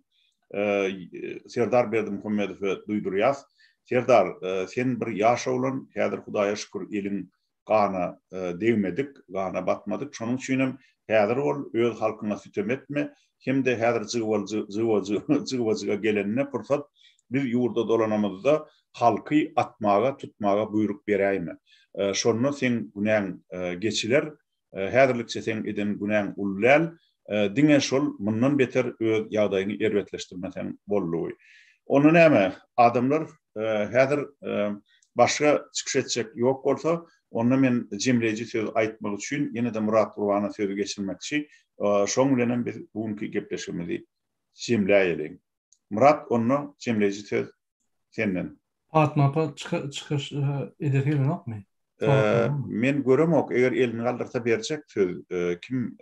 Serdar Berdimuhamedowa duýdurýas. Serdar, sen bir ýaş oglan, häzir Hudaýa şükür eliň gana degmedik, gana batmadyk. Şonuň üçin hem häzir bol, öz halkyňa sütem etme hem-de häzir jygba-jyga gelende pursat biz ýurda dolanamyzda halky atmaga, tutmaga buýruk beräýme. Şonda seň günäň geçiler. Häzirlikçe seň eden günäň uly däl. Diňe şol mundan beter öz ýagdaýyňy erbetleşdirmeseň boldugy. Onda näme, adamlar häzir başga çykyş etjek ýok bolsa, onda men jemleýji söz aýtmak üçin ýene-de Myrat Gurbana sözi geçirmekçi. Şoň bilenem biz bu günki gepleşigimizi jemläýeliň. Myrat, onda jemleýji söz senden. Patma apa çykyş edesi gelenokmy? Men göremok, eger elini galdyrsa berjek söz. Kim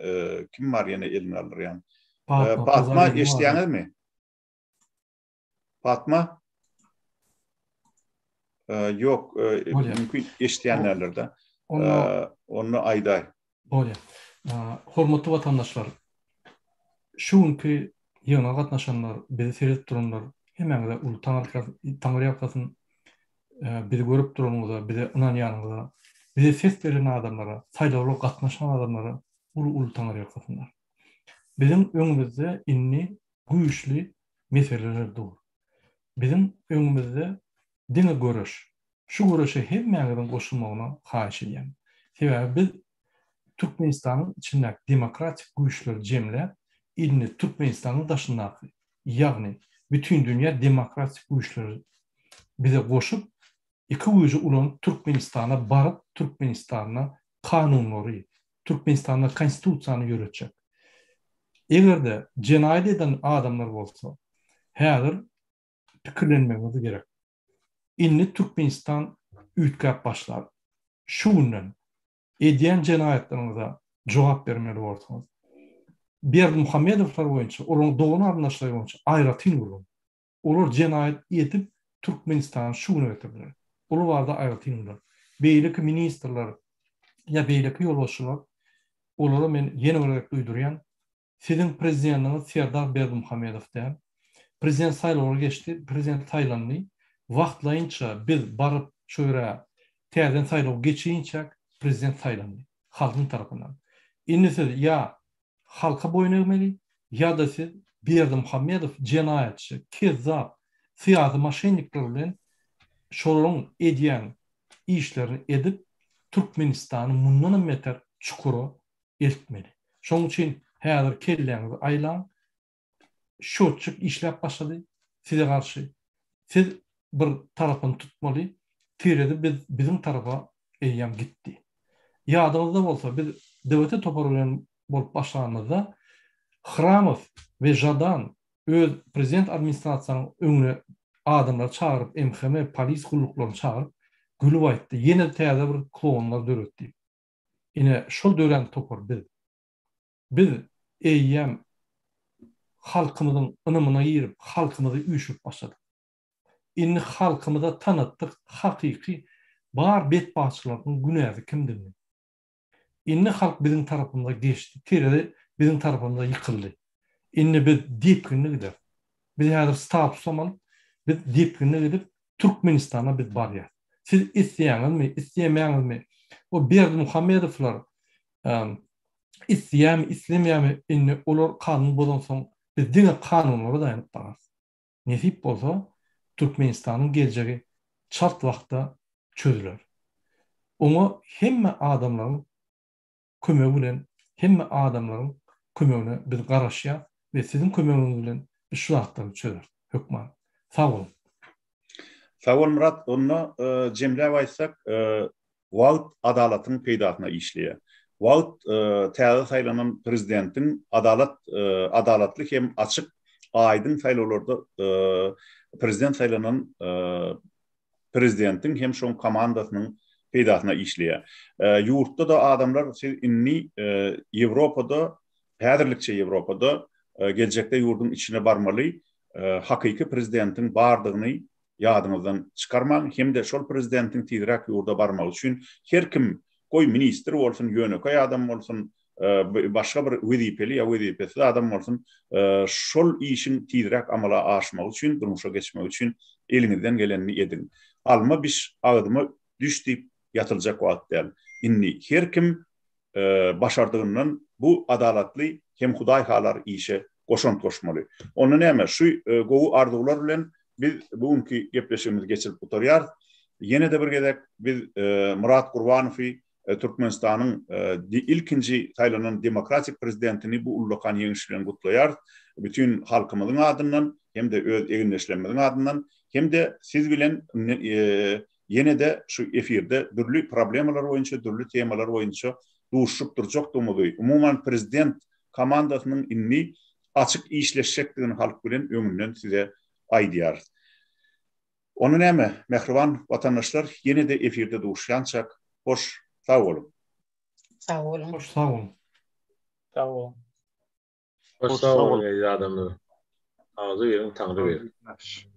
kim bar ýene elini galdyrýan? Patma eşidýäňizmi? Patma? Ýok, mümkin eşidýän däldir-de. Onda aýdaý. Bolýar. Hormatly watandaşlar, şu günki ýygnaga gatnaşanlar, bizi seredip duranlar, hemmäňize uly taňryýalkasyn. Bizi görüp duranyňyza, bize ynanýanyňyza, bize ses beren adamlara, saýlawlara gatnaşan adamlara uly-uly taňryýalkasynlar. Biziň öňümizde indi güýçli meseleler dur. Biziň öňümizde diňe göreş. Şu göreşe hemmäňiziň goşulmagyny haýyş edýän. Sebäbi biz Türkmenistanyň içindäki demokratik güýçleri jemläp, indi Türkmenistanyň daşyndaky, ýagny bütindünýä demokratik güýçleri bize goşup, iki güýji ulanyp Türkmenistana baryp Türkmenistanda kanunlary, Türkmenistanda konstitusiýany ýöretjek. Eger-de jenaýat eden adamlar bolsa, häzir pikirlenmegiňiz gerek. Indi Türkmenistan üýtgäp başlar. Şu günden edýän jenaýatlaryňyza jogap bermeli borsuňyz. Berdimuhamedowlar boýunça, olaryň dogan-garyndaşlary boýunça aýratyn gürrüň. Olar jenaýat edip Türkmenistany şu güne getirdiler. Olar barada aýratyn gürrüň. Beýleki ministrler ýa beýleki ýolbaşçylar olara men ýene bir gezek duýdurýan, Siziň prezidentiňiz Serdar Berdimuhamedow däl. Prezident saýlawlary geçdi, prezident saýlandy. Wagtlaýynça biz baryp şo ýere täzeden saýlaw geçirinçäk prezident saýlandy. Halkyň tarapyndan. Indi siz ýa halka boýun egmeli, ýa-da siz Berdimuhamedow jenaýatçy, kezzap, syýasy moşennikler bilen şolaryň edýän işlerini edip Türkmenistany mundanam beter çukura eltmeli. Şonuň üçin häzir kelläňizi aýlaň. Şotçik işläp başlady size garşy. Siz bir tarapyny tutmaly. Terezi biz biziň tarapa eýýäm gitdi. Ýadyňyzda bolsa biz DWT topary bilen bolup başlanymyzda Hramow we Žadan öz prezident administrasiýanyň öňüne adamlary çagyryp MHM polis gulluklaryny çagyryp gülüp aýtdy ýene täze bir klonlar döret diýip. Ine şol dörän topar biz. Biz eýýäm halkymyzyň ynamyna girip halkymyzy üýşürip başladyk. Indi halkymyza tanatdyk hakyky bar betbagtçylaryň günäsi kimdigini. Indi halk biziň tarapymyza geçdi, terezi biziň tarapymyza ýykyldy. Indi biz depginli gideris. Biz häzir statusam alyp, biz depginli gidip Türkmenistana biz barýas. Siz isleýäňizmi, islemeýäňizmi, o Berdimuhamedowlar isleýärmi, islemeýärmi, indi olar kanun bozansoň biz diňe kanunlara daýanyp bararys. Nesip bolsa, Türkmenistanyň geljegi çalt wagtda çözüler. Oňa hemme adamlaryň kömegi bilen, hemme adamlaryň kömegine biz garaşýas we siziň kömegiňiz bilen biz şu zatlary çözeris hökman. Sag boluň. Sag bol Myrat, onda jemläp aýtsak, Wagt adalatyň peýdasyna işleýär. Wagt täze saýlanan prezidentiň adalat adalatly hem açyk aýdyň saýlawlarda prezident saýlanan prezidentiň hem şoň komandasynyň peýdasyna işleýär. Ýurtda-da adamlar siz indi Ýewropada häzirlikçe Ýewropada geljekde ýurduň içine barmaly hakyky prezidentiň bardygyny ýadyňyzdan çykarmaň hem-de şol prezidentiň tizräk ýurda barmagy üçin her kim, goý ministr bolsun, ýönekeý adam bolsun, başga bir wezipeli ýa wezipesiz adam bolsun, şol işiň tizräk amala aşmagy üçin, durmuşa geçmegi üçin eliňizden gelenini ediň. Alma biş, agzyma düş diýip ýatyljak wagt däl. Indi her kim başardygyndan bu adalatly hem Hudaý halar işe goşant goşmaly. Onda näme, şu gowy arzuwlar bilen biz bu günki gepleşigimizi geçirip gutarýarys. Ýene-de bir gezek biz Myrat Gurbanowy Türkmenistanyň ilkinji saýlanan demokratik prezidentini bu ullakan ýeňiş bilen gutlaýarys. Bütin halkymyzyň adyndan hem-de öz egindeşlerimiziň adyndan hem-de siz bilen Ýene-de şu efirde dürli problemalar boýunça, dürli temalar boýunça duşuşyp durjakdygymyzy, umuman prezident komandasynyň indi açyk işleşjekdigini halk bilen öňünden size aýdýarys. Onda näme, mähriban watandaşlar, ýene-de efirde duşýançak, hoş sag boluň! Sag boluň! Hoş sag boluň! Sag boluň! Hoş sag boluň eziz adamlar! Agzy biriň Taňry bir.